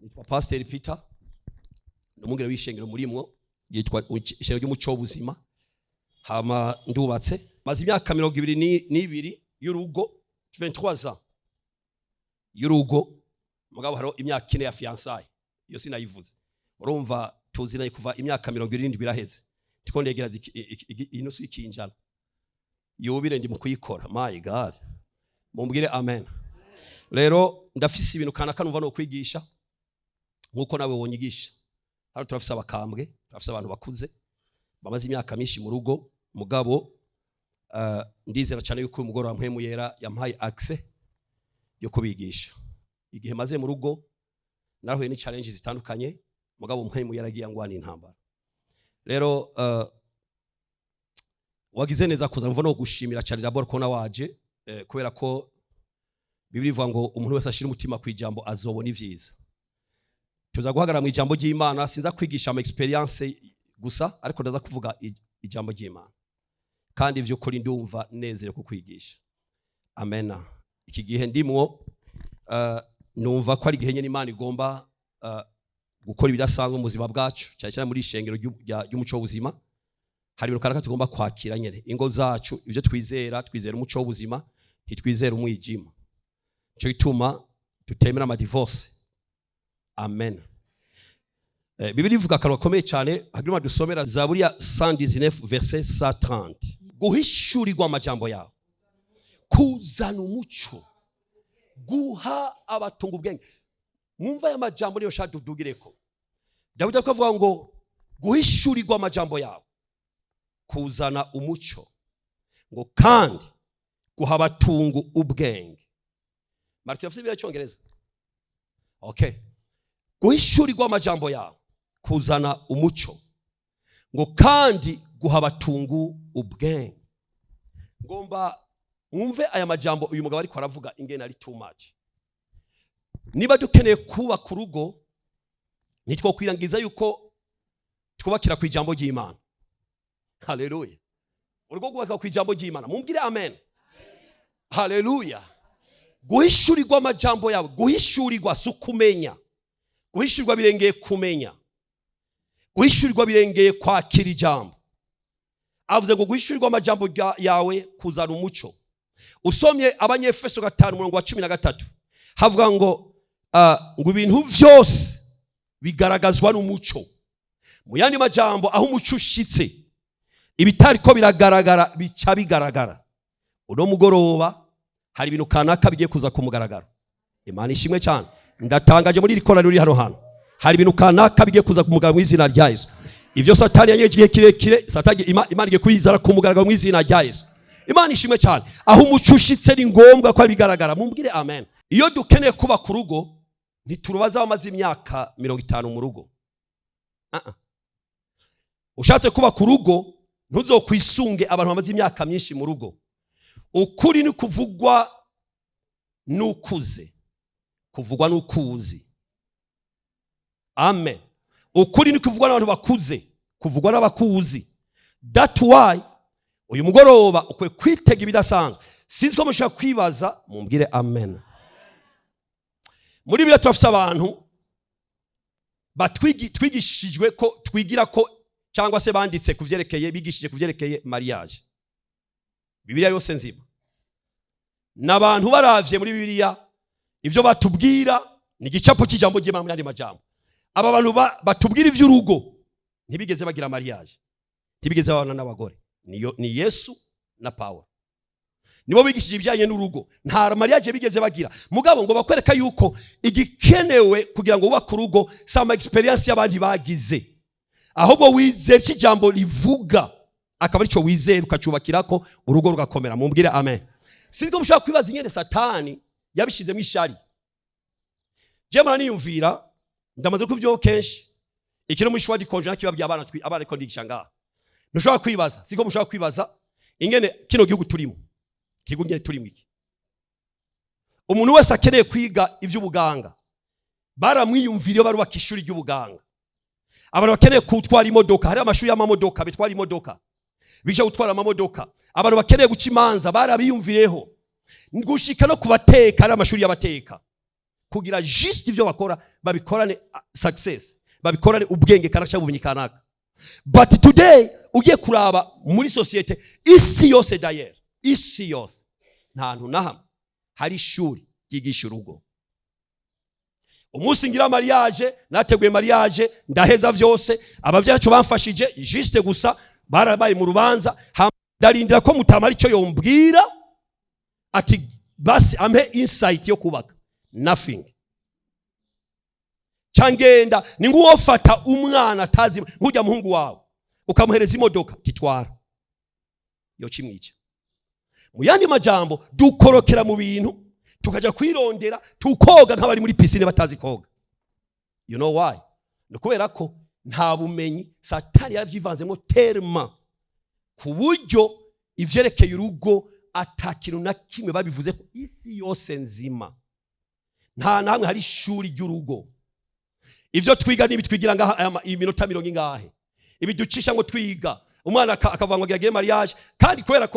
Nitwa Pasiteri Peter, ni umwungere w'ishengero murimwo yitwa Ishengero ry'Umuco w'Ubuzima. Hama ndubatse, maze imyaka 22 y'urugo, 23 ans y'urugo. Mugabo hariho imyaka 4 ya fiançailles, iyo sinayivuze. Urumva tuzinanye kuva imyaka 70 iraheze. Ndiko ndegera inusu y'ikinjana yubire, ndi mu kuyikora. My God, mumbwire amen. Rero ndafise ibintu kanaka numva no kwigisha nkuko nawe wonyigisha. Hano turafise abakambwe, turafise abantu bakuze bamaze imyaka myinshi mu rugo. Mugabo ndizera cyane yuko uyu mugoroba Mpwemu Yera yampaye accès yo kubigisha. Igihe maze mu rugo narahuye ni challenge zitandukanye, mugabo Mpwemu Yera agiye angwana intambara. Rero wagize neza kuza. Mva no gushimira cyane d'abord ko waje, kubera ko Bibiliya ivuga ngo umuntu wese ashira umutima ku ijambo azobona ivyiza. Tuza guhagarara mu ijambo ry'Imana. Sinza kwigisha ama expérience gusa, ariko ndaza kuvuga ijambo ry'Imana, kandi vy'ukuri ndumva nezerewe kukwigisha. Amena. Iki gihe ndimwo, numva ko ari igihe nyene Imana igomba gukora ibidasanzwe mu buzima bwacu, cyane cyane muri ishengero ry'Umuco w'Ubuzima. Hari ibintu kanaka tugomba kwakira nyene ingo zacu. Ibyo twizera, twizera umuco w'ubuzima, ntitwizera umwijima. Nico gituma tutemera ama divorce. Amen. Bibiliya ivuga akantu gakomeye cyane. Hagiruma dusomera Zaburi ya 119 verset 130: "Guhishurirwa amajambo yawe kuzana umuco, guha abatunga ubwenge." Mwumva aya majambo niyo shaka dudugireko. Dawidi ariko avuga ngo guhishurirwa amajambo yawe kuzana umuco, ngo kandi guha abatungu ubwenge. Martin, afite Bibiliya y'Icyongereza? Okay. Guhishurirwa amajambo yawe kuzana umuco, ngo kandi guha abatungu ubwenge. Ngomba mwumve aya majambo uyu mugabo ariko aravuga ingene ari too much. Niba dukeneye kubaka urugo, ntitwokwirangiza yuko twubakira ku ijambo ry'Imana. Haleluya! Urugo rwubaka ku ijambo ry'Imana. Mumbwire amen. Haleluya! Guhishurirwa amajambo yawe. Guhishurirwa si ukumenya. Guhishurirwa birengeye kumenya. Guhishurirwa birengeye kwakira ijambo. Avuze ngo guhishurirwa amajambo yawe kuzana umuco. Usomye Abanyefeso 5 umurongo wa 13, havuga ngo ngo ibintu vyose bigaragazwa n'umuco. Mu yandi majambo, aho umuco ushitse, ibitariko biragaragara bica bigaragara. Uno mugoroba hari ibintu kanaka bigiye kuza ku mugaragaro. Imana ishimwe cyane. Ndatangaje muri iri koraniro riri hano hantu, hari ibintu kanaka bigiye kuza ku mugaragaro mu izina rya Yesu. Ivyo Satani yanyegeje igihe kirekire, Satani Imana igiye kubizana ku mugaragaro mu izina rya Yesu. Imana ishimwe cyane. Aho umuco ushitse ni ngombwa ko bigaragara. Mumbwire amen. Iyo dukeneye kubaka urugo, ntiturubaza bamaze imyaka 50 mu rugo. Ah ah. Ushatse kubaka urugo, ntuzokwisunge abantu bamaze imyaka myinshi mu rugo. Ukuri ni kuvugwa n'ukuze, kuvugwa n'ukuzi. Amen. Ukuri ni kuvugwa n'abantu bakuze, kuvugwa n'abakuzi. That why uyu mugoroba ukwiye kwitega ibidasanzwe. Sinzi ko mushobora kwibaza. Mumbwire amen. Muri Bibiliya turafise abantu twigishijwe ko twigira ko, cyangwa se banditse ku vyerekeye, bigishije ku vyerekeye mariage. Bibiliya yose nzima n'abantu baravye muri Bibiliya, ivyo batubwira ni igicapo cy'ijambo ry'Imana. Mu yandi majambo, aba bantu batubwira ivy'urugo ntibigeze bagira mariage, ntibigeze babana n'abagore. Niyo ni Yesu na Pawulo, nibo bigishije ibijyanye n'urugo. Nta mariage bigeze bagira. Mugabo ngo bakwereka yuko igikenewe kugira ngo wubake urugo si ama expérience y'abandi bagize, ahubwo wizera icyo ijambo rivuga, akaba aricyo wizera, ukacyubakirako urugo rugakomera. Mumbwire amen. Sinzi ko mushobora kwibaza ingene Satani yabishizemo ishari. Je muraniyumvira, ndamaze kuvyuka kenshi ikiro muri shwadi konje nakibabwiye abana abana ariko ndigisha ngaha. Ntushobora kwibaza, siko mushobora kwibaza ingene kino gihugu turimo, igihugu ingene turimo iki. Umuntu wese akeneye kwiga ivy'ubuganga, baramwiyumvira iyo barubaka ishuri ry'ubuganga. Abantu bakeneye gutwara imodoka, hari amashuri y'amamodoka bitwara imodoka, bigisha gutwara amamodoka. Abantu bakeneye guca imanza, barabiyumvireho. Gushika no kubateka, hari amashuri y'abateka. Kugira juste ivyo bakora babikorane success, babikorane ubwenge kanaka cyangwa ubumenyi kanaka. But today ugiye kuraba muri société, isi yose d'ailleurs, isi yose, nta hantu na hamwe hari ishuri ryigisha urugo. Umunsi ngira mariage, nateguye mariage, ndaheza vyose. Abavyeyi bacu bamfashije juste gusa barabaye mu rubanza. Ndarindira ko mutamara icyo yombwira, ati basi ampe insight yo kubaka. Nothing. Cangenda ni nguwofata umwana atazi, nk'ujya muhungu wawe ukamuhereza imodoka, titwara, yoca imwica. Mu yandi majambo, dukorokera mu bintu, tukaja kwirondera, tukoga nk'abari muri piscine batazi koga. You know why? Ni kubera ko nta bumenyi. Satani yaravyivanzemo terma ku buryo ivyerekeye urugo ata kintu na kimwe babivuze ko. Isi yose nzima nta na hamwe hari ishuri ry'urugo. Ivyo twiga nibi twigira ngaha, aya iminota mirongo ingahe, ibiducisha ngo twiga. Umwana akavuga ngo agira mariage, kandi kubera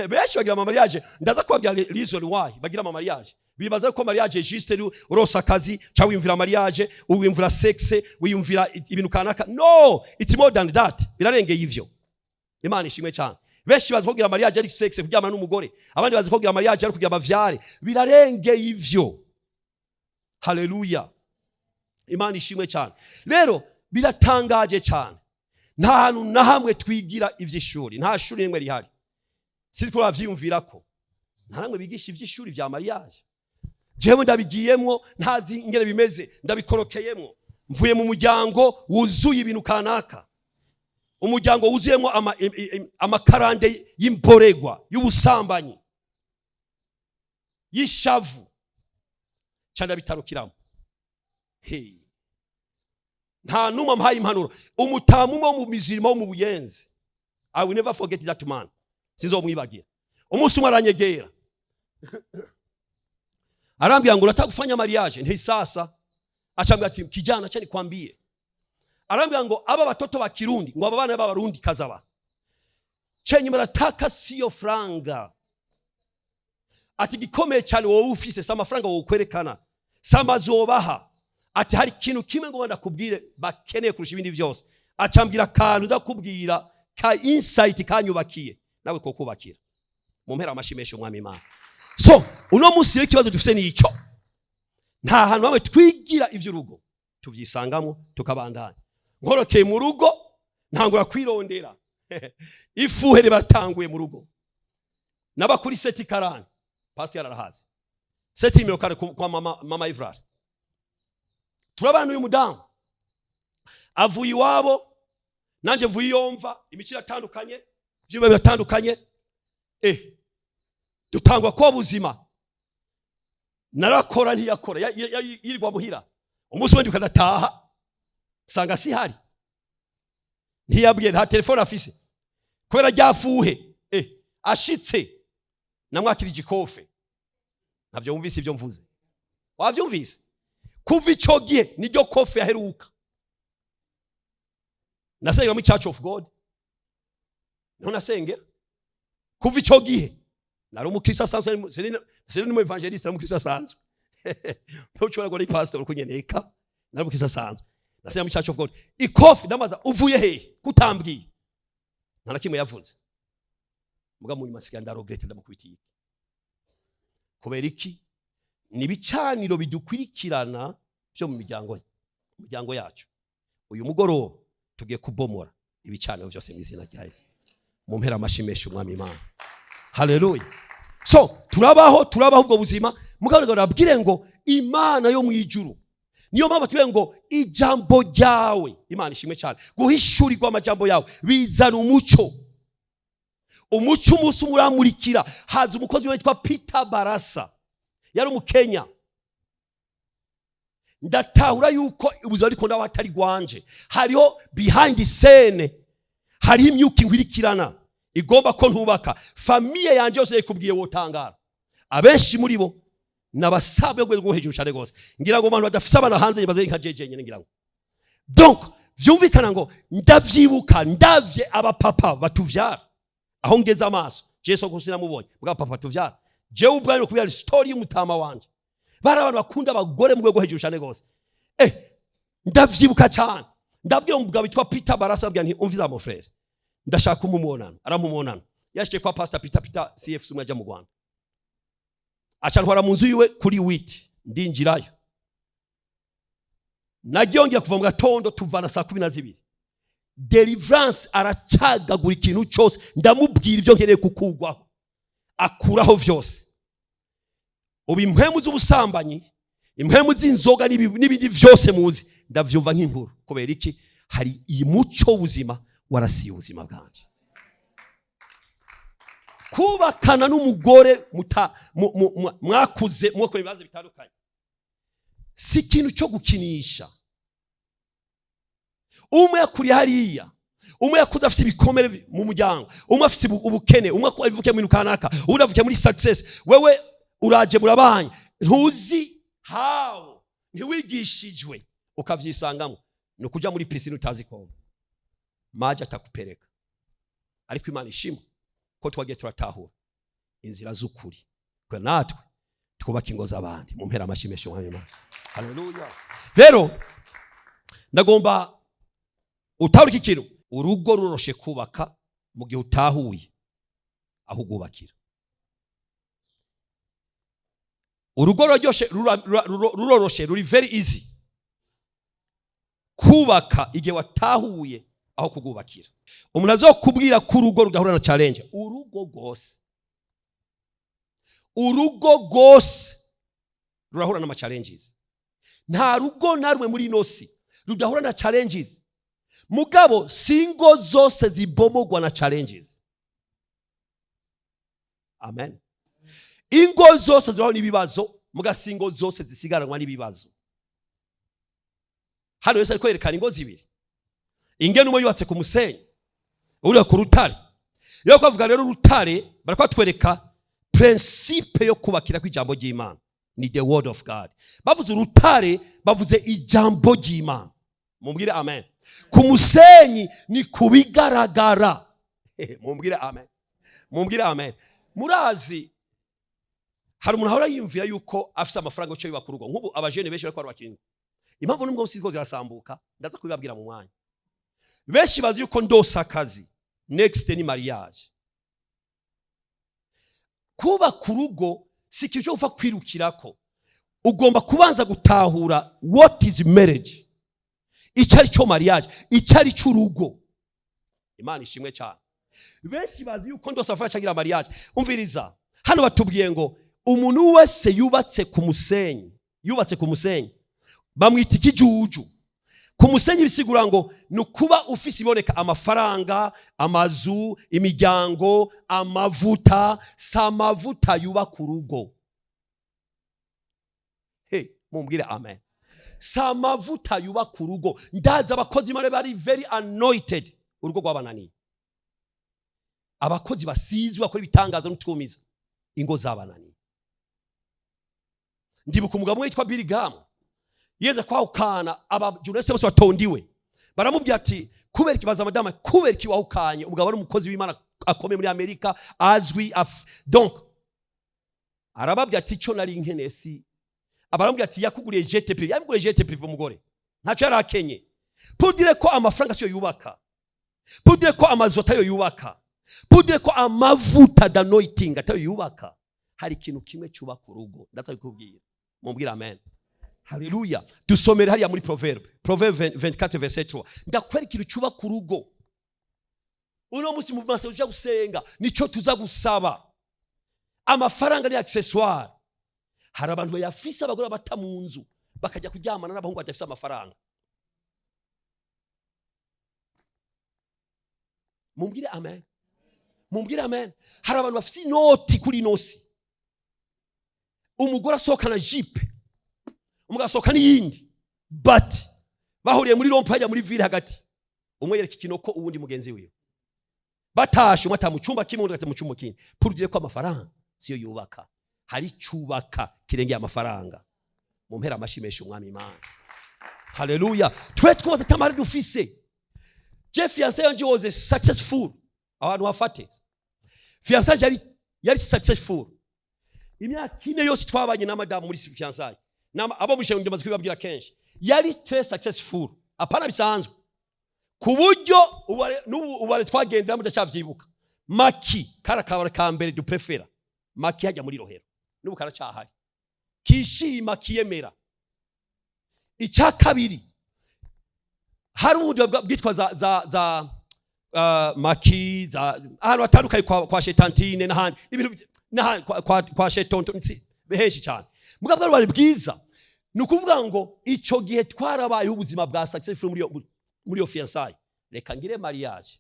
benshi bagira ama mariage, ndaza kubabwira reason why bagira ama mariage. Bibaza ko mariage juste ari uronsa akazi, cyangwa wiyumvira mariage, wiyumvira sexe, wiyumvira ibintu kanaka. No, it's more than that, birarengeye ivyo. Imana ishimwe cyane. Benshi bazi ko kugira mariage ari sexe, kuryamana n'umugore. Abandi bazi ko kugira mariage ari kugira bavyare. Birarengeye ivyo. Haleluya, Imana ishimwe cyane. Rero biratangaje cyane, nta hantu na hamwe twigira ivy'ishuri, nta shuri rimwe rihari. Sinzi ko uravyiyumvira ko nta namwe bigisha ivy'ishuri vya mariage. Jewe ndabigiyemwo ntazi ingene bimeze, ndabikorokeyemwo, mvuye mu muryango wuzuye ibintu kanaka, umuryango wuzuyemo amakarande y'imboregwa, y'ubusambanyi, y'ishavu. Ca ndabitarukiramo. Hey. Nta numwe ampaye impanuro. Umutamu umwe wo mu mizirima wo mu Buyenzi, I will never forget that man, sinzomwibagira. Umunsi umwe aranyegera, arambwira ngo: "Unataka kufanya mariage?" Nti: "Sasa." Acambwira ati: "Kijana, acha nikwambie." Arambwira ngo aba batoto ba Kirundi, ngo aba bana b'Abarundi kazaba chenye mnataka sio franga. Ati gikomeye cyane wowe ufise si amafaranga wokwerekana, si amazu wobaha. Ati hari ikintu kimwe ngo ndakubwire bakeneye kurusha ibindi byose. Acambwira akantu ndakubwira ka insight kanyubakiye, nawe ko kubakira. Mumpera amashi menshi Umwami Imana. So uno munsi rero ikibazo dufise ni ico: nta hantu hamwe twigira ivy'urugo. Tuvyisangamo, tukabandanya. Nkorokeye mu rugo, ntangura kwirondera. Ifuhe ribatanguye mu rugo. Naba kuri sept quarante, pasi yararahaze, sept numéro kare kwa mama Ivrard. Turabana n'uyu mudamu, avuye iwabo, nanjye mvuye iyo mva. Imico iratandukanye, ivyumba biratandukanye. Dutangwa kuba buzima. Narakora, ntiyakora, yirirwa muhira. Umunsi umwe ndataha sanga sihari, ntiyabwiye, nta telefone afise kubera ryafuhe. Ashitse namwakira ikofe. Ntabyo wumvise ibyo mvuze? Wabyumvise? Kuva icyo gihe niryo kofe yaheruka. Nasengera muri Church of God, niho nasengera. Kuva icyo gihe nari umukristo asanzwe, sini n'umu évangéliste, nari umukristo asanzwe. Ntushobora ngo ni pastor kunyeneka, nari umukristo asanzwe. Nasengera muri Church of God. Ikofi ndamaza: "Uvuye hehe kutambwiye?" Nta na kimwe yavuze. Muga mu nyuma nsigaye ndaregrette, ndamukubitiye. Kubera iki? Ni ibicaniro bidukurikirana byo mu miryango yacu. Uyu mugoroba tugiye kubomora ibicaniro byose mu izina rya Yesu. Mu mpera amashi menshi Umwami Imana. Haleluya. So turabaho ubwo buzima. Mugabo nabwire ngo Imana yo mu ijuru, niyo mpamvu tubwiye ngo ijambo ryawe, Imana ishimwe cyane, guhishurirwa amajambo yawe bizana umuco. Umuco umunsi umwe uramurikira. Haza umukozi witwa Peter Barasa, yari Umukenya. Ndatahura yuko ubuzima ariko ndaho atari rwanje, hariho behind scene, hariho imyuka inkwirikirana igomba ko ntubaka. Famille yanje yose yikubwiye wotangara, abenshi muri bo nabasabe rwego rwo hejuru cyane rwose. Ngira ngo abantu badafise abana hanze baze nka jeje nyene. Ngira ngo donc vyumvikana ngo ndavyibuka, ndavye abapapa batuvyara aho ngeze amaso. Je soko sinamubonye bwa papa tuvyara. Jewe ubwanyu kubera story y'umutama wanje. Bari abantu bakunda abagore mu rwego hejuru cyane rwose. Ndavyibuka cyane, ndabwira umugabo witwa Peter Barasa, abwira nti: "Umviza, mon frère, ndashaka umumubonano." Aramumubonano, yashikiye kwa Pastor Peter. Peter CFC umwe ajya mu Rwanda, aca ntwara mu nzu yiwe kuri witi. Ndinjirayo, nagiye kuva mu gatondo, tuvana saa 12. Deliverance, aracagagura ikintu cyose. Ndamubwira ibyo nkeneye kukugwaho, akuraho vyose. Ubu impwemu z'ubusambanyi, impwemu z'inzoga n'ibindi vyose muzi, ndavyumva nk'inkuru. Kubera iki? Hari iyi muco w'ubuzima warasiye ubuzima bwanjye. Kubakana n'umugore mwakuze mwakora ibibazo bitandukanye si ikintu cyo gukinisha. Umwe yakuriye hariya, umwe yakuze afite ibikomere mu muryango, umwe afite ubukene, umwe avukiye mu bintu kanaka, uwundi avukiye muri success. Wewe uraje, murabanye, ntuzi how, ntiwigishijwe, ukavyisangamo. Ni ukuja muri piscine utazi koga, maji atakupereka. Ariko Imana ishimwe ko twagiye turatahura inzira z'ukuri, kwe natwe twubaka ingo z'abandi. Mu mpera amashyi menshi Umwami Imana. Haleluya! Rero ndagomba utahura iki kintu: urugo ruroshe kubaka mu gihe utahuye aho ugubakira. Urugo ruraryoshe, ruroroshe, ruri very easy kubaka igihe watahuye aho kugubakira. Umuntu azokubwira ko urugo rudahura na challenge, urugo rwose, urugo rwose rurahura n'ama challenges. Nta rugo na rumwe muri ino si rudahura na challenges. Mugabo si ingo zose zibomogwa na challenges. Amen. Ingo zose ziraho n'ibibazo, muga si ingo zose zisigaranwa n'ibibazo. Hano Yesu ari kwerekana ingo zibiri, ingene umwe yubatse ku musenyi, uriya ku rutare. Iyo kwavuga rero urutare, bariko batwereka principe yo kubakira kw'ijambo ry'Imana, ni the word of God. Bavuze urutare, bavuze ijambo ry'Imana. Mumbwire amen. Ku musenyi ni kubigaragara. Mumbwire amen, mumbwire amen. Murazi, hari umuntu ahora yiyumvira yuko afise amafaranga yo yubaka urugo. Nk'ubu abajene benshi bariko barubaka ingo, impamvu n'ubwo ziko zirasambuka ndaza kubibabwira mu mwanya. Benshi bazi yuko ndose akazi, next ni mariage. Kubaka urugo si ikintu cyo gupfa kwirukirako. Ugomba kubanza gutahura what is marriage, icyo ari cyo mariage, icyo ari cyo urugo. Imana ishimwe cyane. Benshi bazi yuko ndose amafaranga cyangwa mariage. Umviriza, hano batubwiye ngo umuntu wese yubatse ku musenyi, yubatse ku musenyi bamwita ikijuju. Ku musenyi bisigura ngo ni ukuba ufise iboneka: amafaranga, amazu, imiryango, amavuta. Si amavuta yubaka urugo. Hey, mumbwire amen. Si amavuta yubaka urugo. Ndazi abakozi bari bari very anointed, urugo rwabananiye. Abakozi basizwe bakora ibitangaza n'utwumiza, ingo zabananiye. Ndibuka umugabo umwe witwa Billy Graham yeze kwahukana, aba journaliste bose batondiwe, baramubwira ati: "Kubera ikibazo madama, kubera iki wahukanye?" Umugabo ari umukozi w'Imana akomeye muri Amerika, azwi. Donc arababwira ati: "Icyo nari nkeneye si." Abaramubwira ati: "Yakuguriye jet privé." Yamuguriye jet privé, umugore ntacyo yari akenye. Pour dire ko amafaranga siyo yubaka, pour dire ko amazu atayo yubaka, pour dire ko amavuta d'anointing atayo yubaka. Hari ikintu kimwe cyubaka urugo, ndaza kubikubwira. Mumbwire amen. Haleluya! Dusomere hariya muri Proverbe, Proverbe 24 verset 3. Ndakwereka ikintu cyubaka urugo. Uno munsi mu maso uja gusenga, nico tuza gusaba. Amafaranga ni accessoire. Hari abantu bayafise, abagore bata mu nzu, bakajya kuryamana n'abahungu badafise amafaranga. Mumbwire amen, mumbwire amen. Hari abantu bafise inoti kuri inosi, umugore asohokana jipe, umugabo asohoka n'iyindi, but bahuriye muri rond-point hajya muri ville hagati, umwe yereka ikinoko uwundi mugenzi wiwe. Batashe, umwe ataha mu cyumba kimwe, undi agata mu cyumba kindi. Pour dire ko amafaranga siyo yubaka. Hari icyubaka kirengeye amafaranga. Mu mpera amashyi menshi Umwami Imana. Haleluya! Twe twubatse tamari dufise. Je, fiancé yanje was successful. Abantu bafate, fiancé yanje yari successful. Imyaka 4 yose twabanye na madamu muri fiançailles, abo mushe ndamaze kubibabwira kenshi, yari très successful, apana bisanzwe, ku buryo n'ubu ubare twagendera mudacavyibuka. Maki kara kabara ka mbere duprefera maki hajya muri Rohero, n'ubu karacahari, kishima, kiyemera. Icya kabiri, hari ubundi bwitwa za maki za ahantu hatandukanye kwa Shetantine n'ahandi, ibintu n'ahandi kwa Shetonto, henshi cyane. Mugabo bwari bwiza. Ni ukuvuga ngo icyo gihe twarabayeho ubuzima bwa successful muri iyo fiançailles. Reka ngire mariage,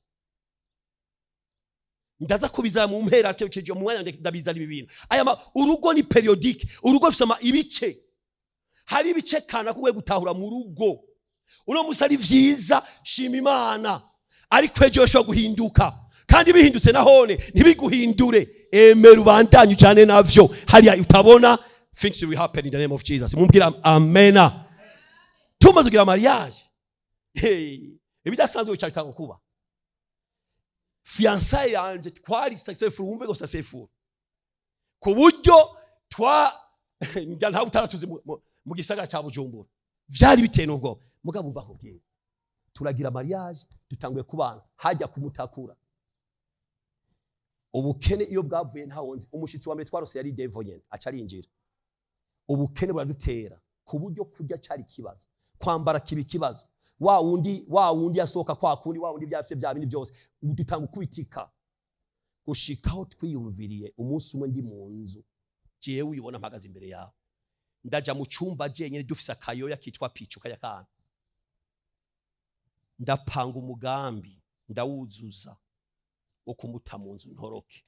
ndaza kubizana mu mpera cyo mu mwanya, ndabizana ibi bintu. Aya urugo ni périodique, urugo rufise ibice. Hari ibice kana kuwe gutahura mu rugo. Uno musi ari vyiza, shima Imana, ariko ejo bishobora guhinduka, kandi bihindutse nahone ntibiguhindure. Emera ubandanye ujane navyo hariya utabona. Things will happen in the name of Jesus. Mumbwira amena. Tumaze kugira mariage, hey, ibidasanzwe bica bitanga kuba. Fiançailles yanje twari successful, wumve ngo successful ku buryo twa njya ntawe utaratuzi mu gisagara cya Bujumbura. Vyari biteye n'ubwoba. Mugabo uva kubwira, turagira mariage, dutanguye kubana hajya kumutakura. Ubukene iyo bwavuye ntawonzi. Umushitsi wa mbere twarose yari devil nyene, aca arinjira. Ubukene buradutera ku buryo kurya cyari ikibazo, kwambara kiba ikibazo. Wa wundi yasohoka kwa kundi, wa wundi byafise bya bindi byose, ubu dutanga ukubitika gushikaho twiyumviriye. Umunsi umwe ndi mu nzu jewe, uyibona mpagaze imbere yawe, ndaja mu cyumba jenyine, dufise akayoya kitwa picu kaya kana, ndapanga umugambi, ndawuzuza, wo kumuta mu nzu ntoroke.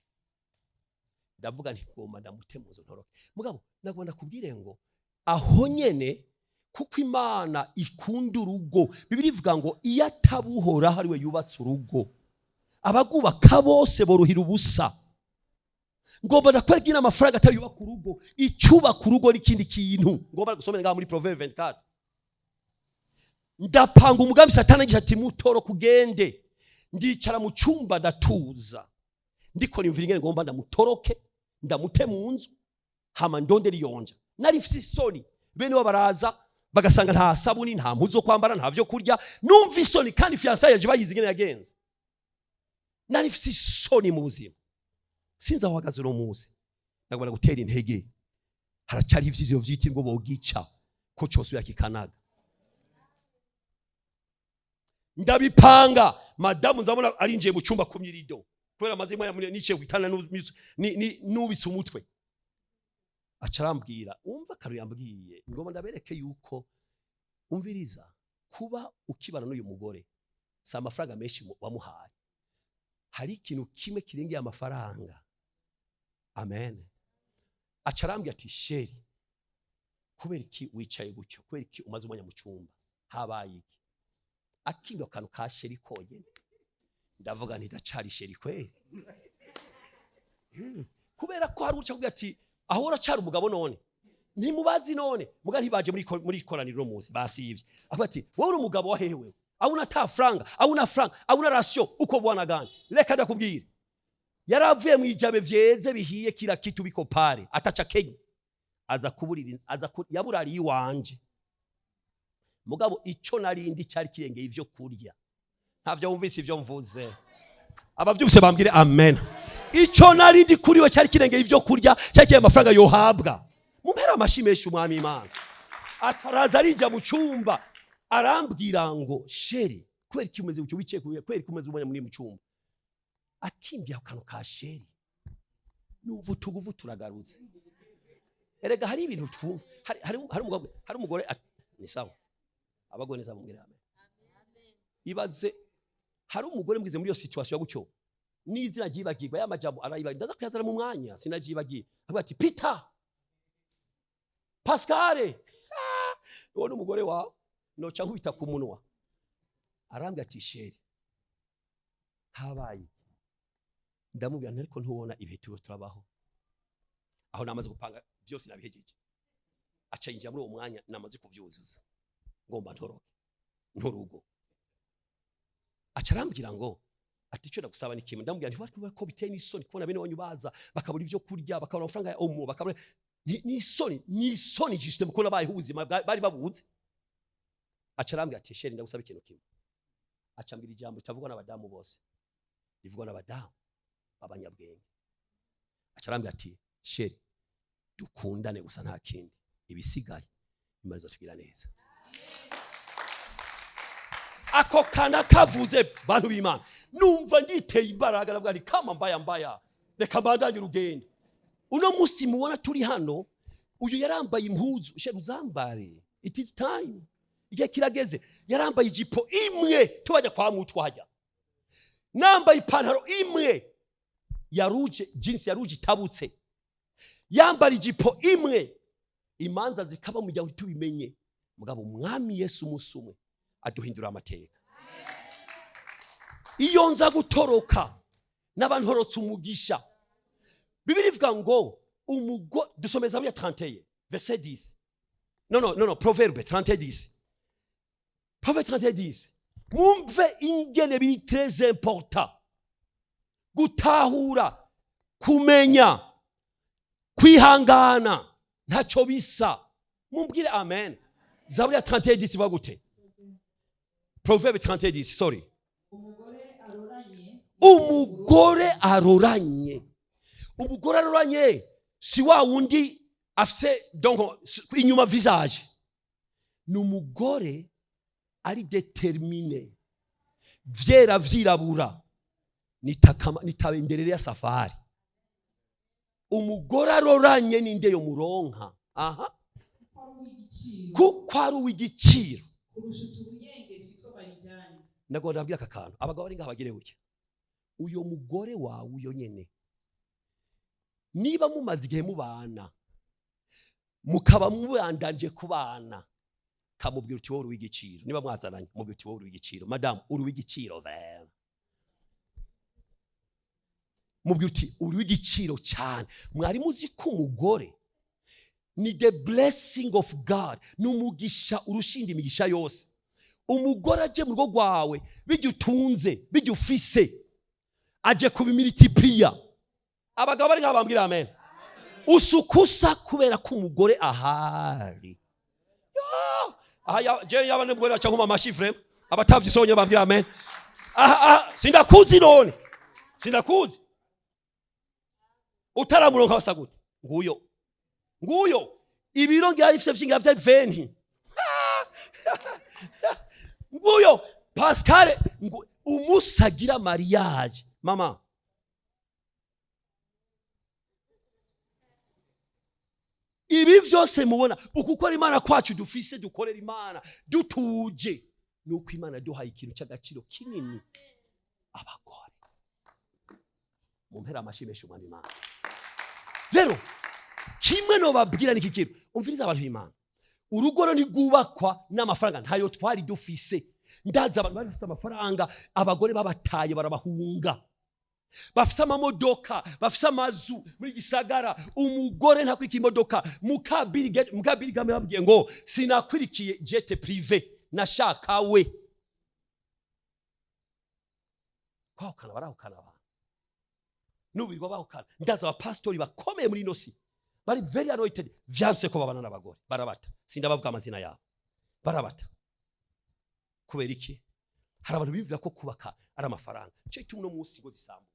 Ndavuga nti ngomba ndamute mu nzu ntoroke. Mugabo nagomba ndakubwire ngo aho nyene, kuko Imana ikunda urugo, Bibiri ivuga ngo iyo atabuhoraho ari we yubatse urugo, abagubaka bose boruhira ubusa. Ngomba ndakwereka ingene amafaranga atari yubaka urugo, icyubaka urugo n'ikindi kintu. Ngomba gusomera ngaha muri Proverbe 24. Ndapanga umugambi, Satani agisha ati mutoro kugende. Ndicara mu cyumba, ndatuza, ndiko nimvira ingene ngomba ndamutoroke, ndamute mu nzu, hama ndondera iyonja. Nari mfise isoni, bene bo baraza bagasanga nta sabuni, nta mpuzu zo kwambara, nta vyo kurya. Numva isoni, kandi fiançailles yaje bayizi ingene yagenze. Nari mfise isoni mu buzima. Sinzi aho uhagaze uno munsi, nagomba gutera intege. Haracari ivyiziro vy'iti ngo bogica ko cosubira kikanaga. Ndabipanga, madamu nzabona arinjiye mu cyumba kumye irido, kubera amaze umwanya munini nicaye ku gitanda nubitse umutwe. Aca arambwira, umva karo yambwiye, ngomba ndabereke yuko, umviriza, kuba ukibana n'uyu mugore si amafaranga menshi wamuhaye. Hari ikintu kimwe kirengeye amafaranga. Amen. Aca arambwira ati: "Chéri, kubera iki wicaye gutyo? Kubera iki umaze umwanya mu cyumba? Habaye iki?" Akinga akantu ka chéri konyene, ndavuga nti ndacari chéri kweri. Kubera ko hari uca kugira ati aho uracari umugabo, none ntimubazi, none muga ntibaje muri ikoraniro uno munsi, basivye. Avuga ati: "Wowe uri umugabo wa hehe? Wewe auna ta franga, auna franga, auna ration, uko bwana gani?" Reka ndakubwira, yaravuye mu ijabe vyeze bihiye, kila kitu biko pale, ataca Kenya aza kuburira, aza yaburariye iwanje. Mugabo ico narindi cyari kirengeye ivyo kurya. Ntavyo wumvise ivyo mvuze? Abavyumvise bambwire amen. Ico narindi kuri we cyari kirengeye ivyo kurya, cyari kirengeye amafaranga yohabwa. Mumpera amashi menshi Umwami Imana. Ataraza, arinjira mu cyumba, arambwira ngo: "Chéri, kubera iki umeze gutyo wicaye? Kubera iki umeze umwanya munini mu cyumba?" Akimbye ako kantu ka chéri, numva utuguvu turagarutse. Erega hari ibintu twumva. Hari umugore ni sawa, abagore neza, bambwire amen. Ibaze hari umugore mbwize muri iyo situation ya gutyo, n'izina ryibagirwa, ya majambo arayibagira. Ndaza kuyazana mu mwanya, sinaryibagiye. Avuga ati: "Peter, Pascal, uwo ni umugore wawe." Noca nkubita ku munwa. Arambwira ati: "Chéri, habaye iki?" Ndamubwira nti: "Ariko ntubona ibihe turiho turabaho?" Aho namaze gupanga byose, nabihejeje. Aca yinjira muri uwo mwanya, namaze kuvyuzuza, ngomba ntoroke nturugo. Aca arambwira ngo Ati: "Icyo ndagusaba ni kimwe." Ndamubwira nti: "Wari ko biteye n'isoni kubona bene wanyu baza bakabura ibyo kurya, bakabura amafaranga ya omo, bakabura ni isoni, ni isoni justement kubona bayeho ubuzima bari babuze." Aca arambwira ati: "Chéri, ndagusaba ikintu kimwe." Aca ambwira ijambo ritavugwa n'abadamu bose, rivugwa n'abadamu b'abanyabwenge. Aca arambwira ati: "Chéri, dukundane gusa, nta kindi, ibisigaye Imana izatugira neza." Ako kana kavuze, bantu b'Imana, numva nditeye imbaraga. Ndavuga nti: "Kama mbaya mbaya, reka mbandanye urugendo." Uno munsi mubona turi hano, uyu yarambaye impuzu. Chéri, uzambare, it is time, igihe kirageze. Yarambaye ijipo imwe tubajya kwa mutwa hajya, nambaye ipantaro imwe ya rouge, jeans ya rouge itabutse, yambara ijipo imwe. Imanza zikaba mu muryango ntitubimenye, mugabo Umwami Yesu umunsi umwe aduhindura amateka. Iyo nza gutoroka n'abantorotse umugisha. Bibiliya ivuga ngo umugo, dusomeza buriya 31 verset 10. No, no, no, no, Proverbe 31 10, Proverbe 31 10. Mwumve ingene biri très important gutahura, kumenya kwihangana ntacyo bisa. Mumbwire amen. Zaburi ya 31 10 ivuga gute? Proverbe 31 10, sorry. Umugore aroranye. Umugore aroranye, umugore aroranye si wa wundi afise donc inyuma visage, ni umugore ari déterminé, vyera vyirabura, nitabenderere ya safari. Umugore aroranye ninde yo muronka aha? Kuko ari uw'igiciro. Kuko ari uw'igiciro. Kurusha utubuyenge twitwa marijani. Nagomba ndabwira aka kantu abagabo bari ngaha bagire buke. Uyo mugore wawe, uyo nyene, niba mumaze igihe mubana, mukaba mubandanje kubana, kamubwira uti: "Wowe uri uw'igiciro." Niba mwazananye, mubwira uti: "Wowe uri uw'igiciro, madamu, uri uw'igiciro vema." Mubwira uti: "Uri uw'igiciro cyane." Mwari muzi ko umugore ni the blessing of God, ni umugisha urushinda imigisha yose. Umugore aje mu rugo rwawe, bijya utunze, bijya ufise, aje kubimultiplier. Abagabo bari ngaha bambwira amen. Usukusa kubera ko umugore ahari. Ya, aha je yaba n'umugore aca nkoma amashi vraiment. Abatavye bambwira amen. Aha, aha, sindakuzi none, sindakuzi. Utaramuronka basa gute? Nguyo, nguyo ibiro ngira ifise vyingira vya 20. Nguyo Pascal ngo umusagira mariage, mama. Ibi vyose mubona, ukukora Imana kwacu dufise, dukorera Imana dutuje, nuko Imana yaduhaye ikintu cy'agaciro kinini, abagore. Mumpera amashimisha Umwami Imana. Rero kimwe nobabwira niki kintu: umviriza, abantu b'Imana, urugo rero ntigwubakwa n'amafaranga, ntayo twari dufise. Ndazi abantu bari bafise amafaranga, abagore babataye barabahunga, bafise amamodoka, bafise amazu muri gisagara, umugore ntakurikiye imodoka. Mukabiri gambe babwiye ngo: "Sinakurikiye jet privé, nashaka we." Kwahukana, barahukana abantu n'ubirwa bahukana. Ndazi abapasitori bakomeye muri ino si bari very anointed, vyanse ko babana n'abagore, barabata. Sindabavuga amazina yabo, barabata. Kubera iki? Hari abantu bivuga ko kubaka ari amafaranga. Cyo gituma uno munsi ngo zisambuka.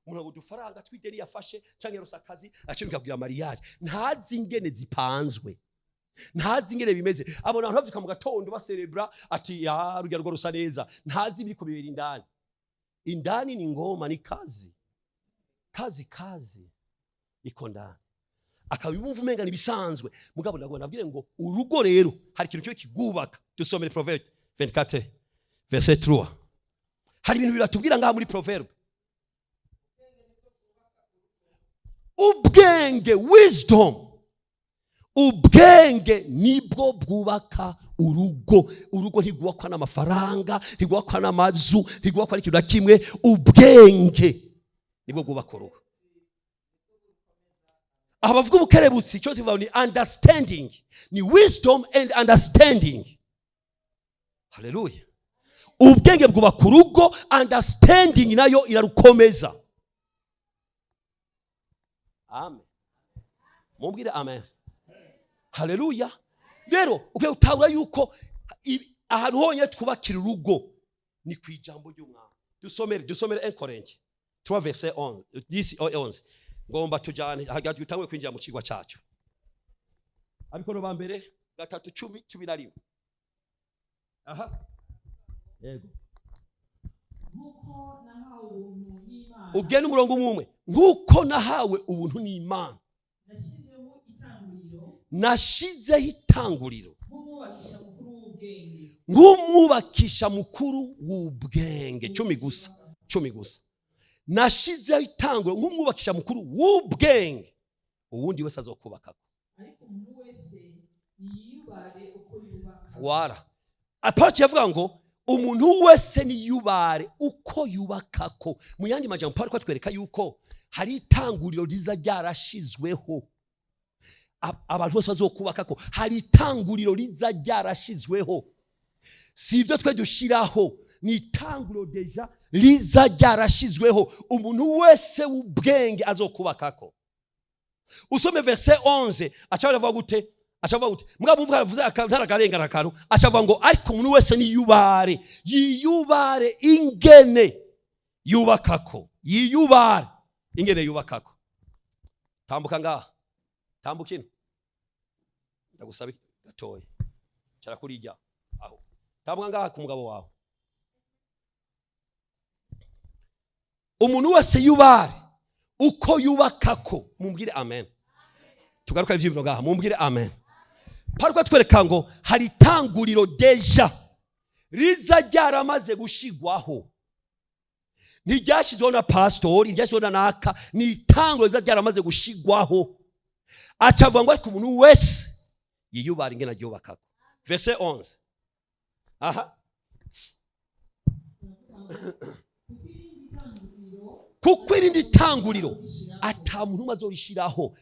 Umuntu ngo udufaranga tw'ideni yafashe canke yarose akazi, aciye kugira mariage, ntazi ingene zipanzwe, ntazi ingene bimeze. Abona abantu bavyuka mu gatondo baserebra, ati: "Ya, rujya rugo rusa neza." Ntazi ibiriko bibera indani. Indani ni ngoma, ni kazi, kazi, kazi iko ndani. Akabimumva umenga ni bisanzwe. Mugabo ndagomba nabwire ngo urugo rero hari ikintu kibe kigubaka. Dusomere Proverbe 24 verset 3. Hari ibintu biratubwira ngaha muri Proverbe. Ubwenge, wisdom, ubwenge nibwo bwubaka urugo. Urugo ntigwubakwa n'amafaranga, ntigwubakwa n'amazu, ntigwubakwa n'ikintu na kimwe. Ubwenge nibwo bwubaka urugo. Aha bavuga ubukerebutsi, icyo zivuga ni understanding, ni wisdom and understanding. Haleluya! Ubwenge bwubaka urugo, understanding nayo irarukomeza. Amen, mumbwire amen. Haleluya. Rero ukwiye gutahura yuko ahantu honyine twubakira urugo ni ku ijambo ry'Umwami. Dusomere 1 Corinthiens 3 verset 11, 10, 11. Ngomba tujane hagati, dutangwe kwinjira mu kigwa cyacu. Abikorinto ba mbere 3, 10, 11. Aha, yego. Nk'uko nahawe ubuntu n'Imana, Ubwe n'umurongo umwe umwe. Nk'uko nahawe ubuntu n'Imana, nashyizeho itanguriro, nashizeho itanguriro, nk'umwubakisha mukuru w'ubwenge, nk'umwubakisha mukuru w'ubwenge. 10 gusa, 10 gusa. Nashizeho itanguriro nk'umwubakisha mukuru w'ubwenge, uwundi wese azokubakako. Ariko umuntu wese niyubare uko yubaka. Voilà, Apolo yavuga ngo umuntu wese niyubare uko yubakako. Mu yandi majambo, Paulo ariko atwereka yuko hari itanguriro riza ryarashizweho, abantu bose bazokubakako. Hari itanguriro riza ryarashizweho, si ibyo twe dushiraho, ni itanguriro déjà riza ryarashizweho, umuntu wese w'ubwenge azokubakako. Usome verset 11, aca avuga gute? Aca avuga gute? Mugabo muvuga avuze ntarakarengana akantu, aca avuga ngo ariko umuntu wese niyubare, yiyubare ingene yubakako, yiyubare ingene yubakako. Tambuka ngaha, tambuka ino, ndagusaba gatoya. Cara kurijya aho, tambuka ngaha ku mugabo wawe. Umuntu wese yubare uko yubakako. Mumbwire amen. Tugaruka ivyiyumviro ngaha. Mumbwire amen. Pariko twereka ngo hari itanguriro déjà riza ryaramaze gushigwaho. Ntiryashyizweho na pasitori, ntiryashyizweho na naka, ni itanguriro riza ryaramaze gushigwaho. Aca avuga ngo ariko umuntu wese yiyubara ingene aryubakako. Verset 11, aha. Kuko irindi tanguriro Kuko irindi tanguriro ata muntu umwe azorishiraho.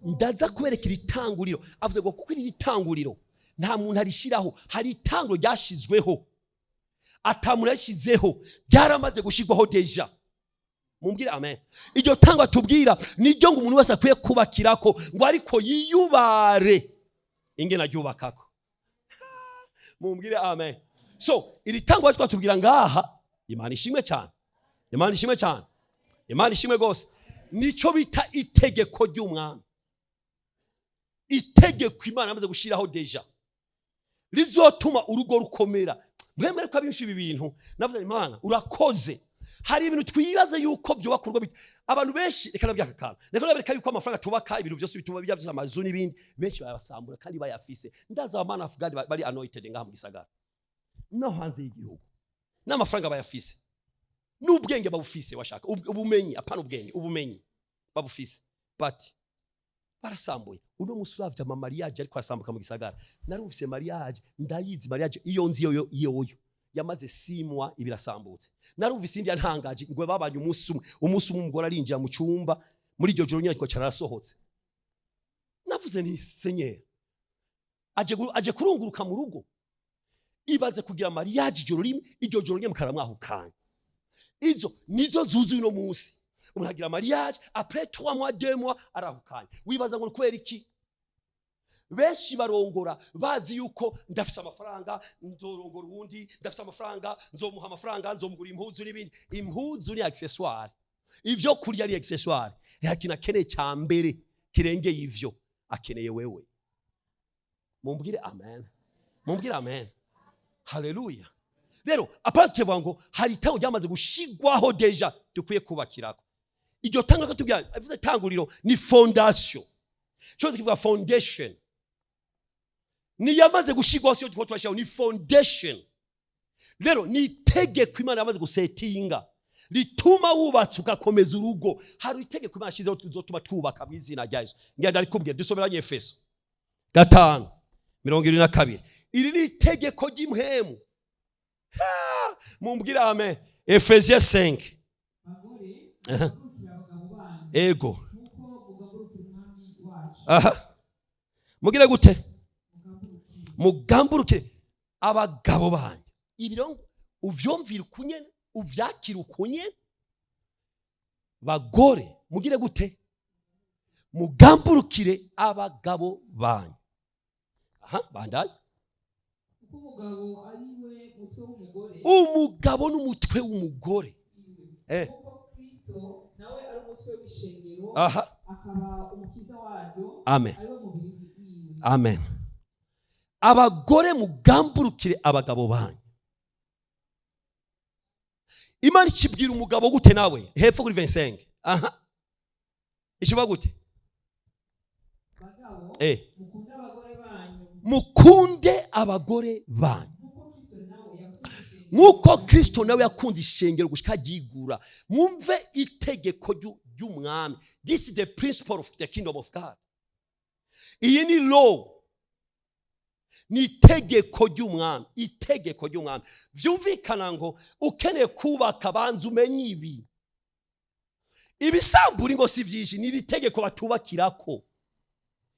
Ndaza kubereka iri tanguriro. Avuze ngo kuko irindi tanguriro nta muntu arishiraho. Hari itanguriro ryashizweho, ata muntu yarishizeho, ryaramaze gushirwaho déjà. Mumbwire amen. Iryo tangwa atubwira niryo ngo umuntu wese akwiye kubakirako, ngo ariko yiyubare ingene aryubakako. Mumbwire amen. So iri tangwa twatubwira ngaha, Imana ishimwe cyane, Imana ishimwe cyane, Imana ishimwe rwose. Nico bita itegeko ry'Umwami, itegeko Imana yamaze gushyiraho déjà rizotuma urugo rukomera. Mwemere ko abenshi ibi bintu navuze, Imana urakoze. Hari ibintu twibaze yuko byubaka urugo, abantu benshi, reka nabyo aka kantu, reka nabereka yuko amafaranga tubaka ibintu byose bituma bijya byose, amazu n'ibindi, benshi bayasambura kandi bayafise. Ndaza abamana of God bari anointed ngaha mu gisagara no hanze y'igihugu, n'amafaranga bayafise, n'ubwenge babufise, washaka ubumenyi, apana ubwenge, ubumenyi babufise, but barasambuye. Uno musi uravye ama mariage ariko arasambuka mu gisagara, narumvise mariage, ndayizi mariage iyo nzi yo iyoyo yamaze 6 mois ibirasambutse. Narumvise indi yantangaje ngo babanye umunsi umwe, umunsi umwe umugore arinjira mu cyumba, muri iryo joro nyine cyarasohotse. Navuze nti Senyeri, aje kurunguruka mu rugo. Ibaze kugira mariage ijoro rimwe, iryo joro nyine mukaramwahukanye. Izo nizo zuzuye uno munsi. Umuntu agira mariage, après 3 mois, 2 mois arahukanye. Wibaza ngo ni kubera iki? Benshi barongora bazi yuko ndafise amafaranga, nzorongora uwundi, ndafise amafaranga, nzomuha amafaranga, nzomugura impuzu n'ibindi. Impuzu ni accessoire, ivyo kurya ni accessoire. Nta kintu akeneye cya mbere kirengeye ivyo, akeneye wewe. Mumbwire amen, mumbwire amen. Haleluya. Rero apana tuvuga ngo hari itango ryamaze gushigwaho déjà dukwiye kubakirako. Iryo tango ko tubwira, avuze tanguriro, ni fondation, cyose kivuga foundation, ni yamaze gushigwaho, siyo two turashyiraho, ni foundation. Rero ni itegeko Imana yamaze gusetinga rituma wubatse ugakomeza urugo. Hari itegeko Imana yashyizeho tuzotuma twubaka mu izina rya Yesu. Ngenda ndikubwira, dusomeranye Efeso 5:22. Iri ni itegeko ry'impwemu. Ha! Mumbwire amen. Efesiens 5. Bagore, mugabukire abagabo banyu, nk'uko mugabukira Umwami wacu. Aha, mugire gute? Mugamburukire. Mugamburukire abagabo banyu. Ibiro uvyumvira ukunyene, uvyakira ukunyene. Bagore, mugire gute? Mugamburukire abagabo banyu. Aha, bandaye. Kuko umugabo ari we mutwe w'umugore. Umugabo n'umutwe w'umugore. Iwe. Eh. Kuko Kristo nawe ari umutwe w'ishengero, akaba umukiza waryo, Amen. ari wo mubiri wiwe. Amen. Abagore, mugamburukire abagabo banyu. Imana ikibwira umugabo gute nawe? Hepfo kuri 25, aha, ikivuga gute? Bagabo, mukunde abagore banyu, Mukunde abagore banyu, nk'uko Kristo nawe yakunze ishengero. Nk'uko Kristo nawe yakunze ishengero gushika aryigura. Mwumve itegeko ry'umwami. This is the principle of the kingdom of God. Iyi ni law, ni itegeko ry'umwami, itegeko ry'umwami. Byumvikana ngo ukeneye kubaka, banza umenye ibi. Ibisambura ingo si byinshi, ni iri tegeko batubakirako.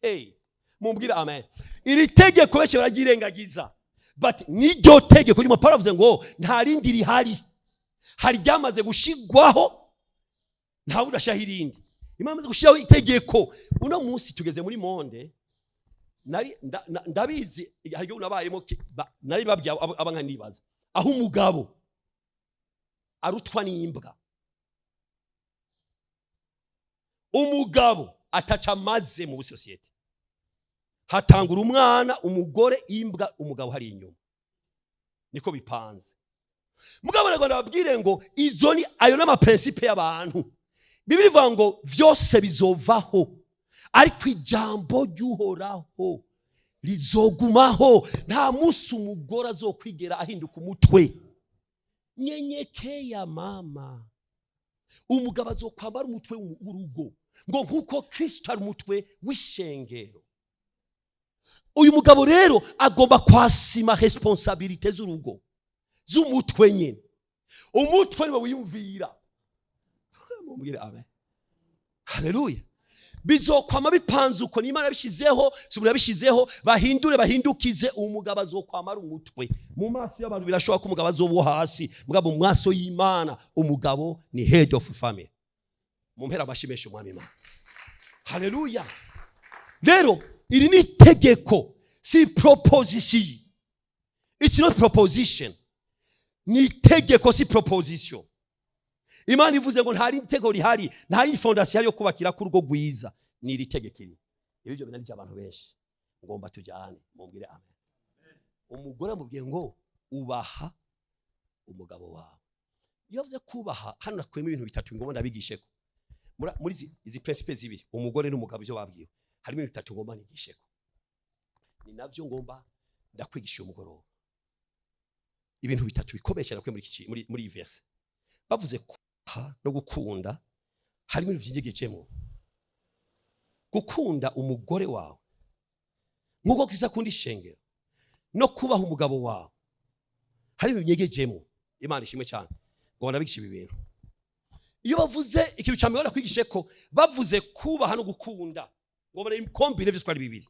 Hey, mumbwire amen. Iri tegeko benshi bararyirengagiza, but niryo tegeko ry'umwami. Paul avuze ngo nta rindi rihari, hari ryamaze gushigwaho, ntawe udashaho irindi. Imana imaze gushyiraho itegeko. Uno munsi tugeze muri monde, nari ndabizi, hari igihe nabayemo nari babwiye aba nkanibaza aho umugabo arutwa n'imbwa, umugabo ataca amaze mu sosiyete. Hatangura umwana, umugore, imbwa, umugabo hari inyuma. Niko bipanze. Mugabo Abanyarwanda, babwire ngo izo ni ayo n'amaprincipe y'abantu. Bibiri ivuga ngo vyose bizovaho, ariko ijambo ry'Uhoraho rizogumaho. Nta munsi umugore azokwigera ahinduka umutwe. Nyenyekeya mama. Umugabo azokwambara umutwe w'urugo, ngo nk'uko Kristo ari umutwe w'ishengero. Uyu mugabo rero agomba kwasima responsabilité z'urugo, z'umutwe nyine. Umutwe niwe wiyumvira. Mubwire amen. Haleluya. Bizokwama bipanze uko, n'Imana yabishyizeho, si umuntu yabishyizeho. Bahindure, bahindukize, umugabo azokwama ari umutwe. Mu maso y'abantu birashoboka ko umugabo azoba uwo hasi, mugabo mu maso y'Imana umugabo ni head of family. Mumpera amashyi menshi Umwami Imana. Haleluya. Rero iri ni itegeko, si proposition. It's not proposition, ni itegeko, si proposition. Imana ivuze ngo nta rindi tegeko rihari, nta yindi fondation ihari yo kubakira ku rugo rwiza, ni iri tegeko iri. Ibi byo binanije abantu benshi. Ngomba tujyane. Mumbwire amen. Umugore amubwiye ngo ubaha umugabo wawe. Iyo avuze kubaha, hano nakuyemo ibintu bitatu ngomba ndabigisheko muri izi principe zibiri, umugore n'umugabo, ibyo babwiwe. Harimo ibintu bitatu ngomba nigisheko, ni navyo ngomba ndakwigisha uyu mugoroba. Ibintu bitatu bikomeye cyane nakuye muri iyi verse. Bavuze kubaha no gukunda, harimo ibintu vyinyegeje. Gukunda umugore wawe nk'uko Kristo akunda ishengero, no kubaha umugabo wawe, hari ibintu binyegejemo. Imana ishimwe cyane. Ngo ndabigisha ibi bintu. Iyo bavuze ikintu cya mbere bakwigishe ko bavuze kubaha no gukunda, ngo barakombine vyose uko ari bibiri.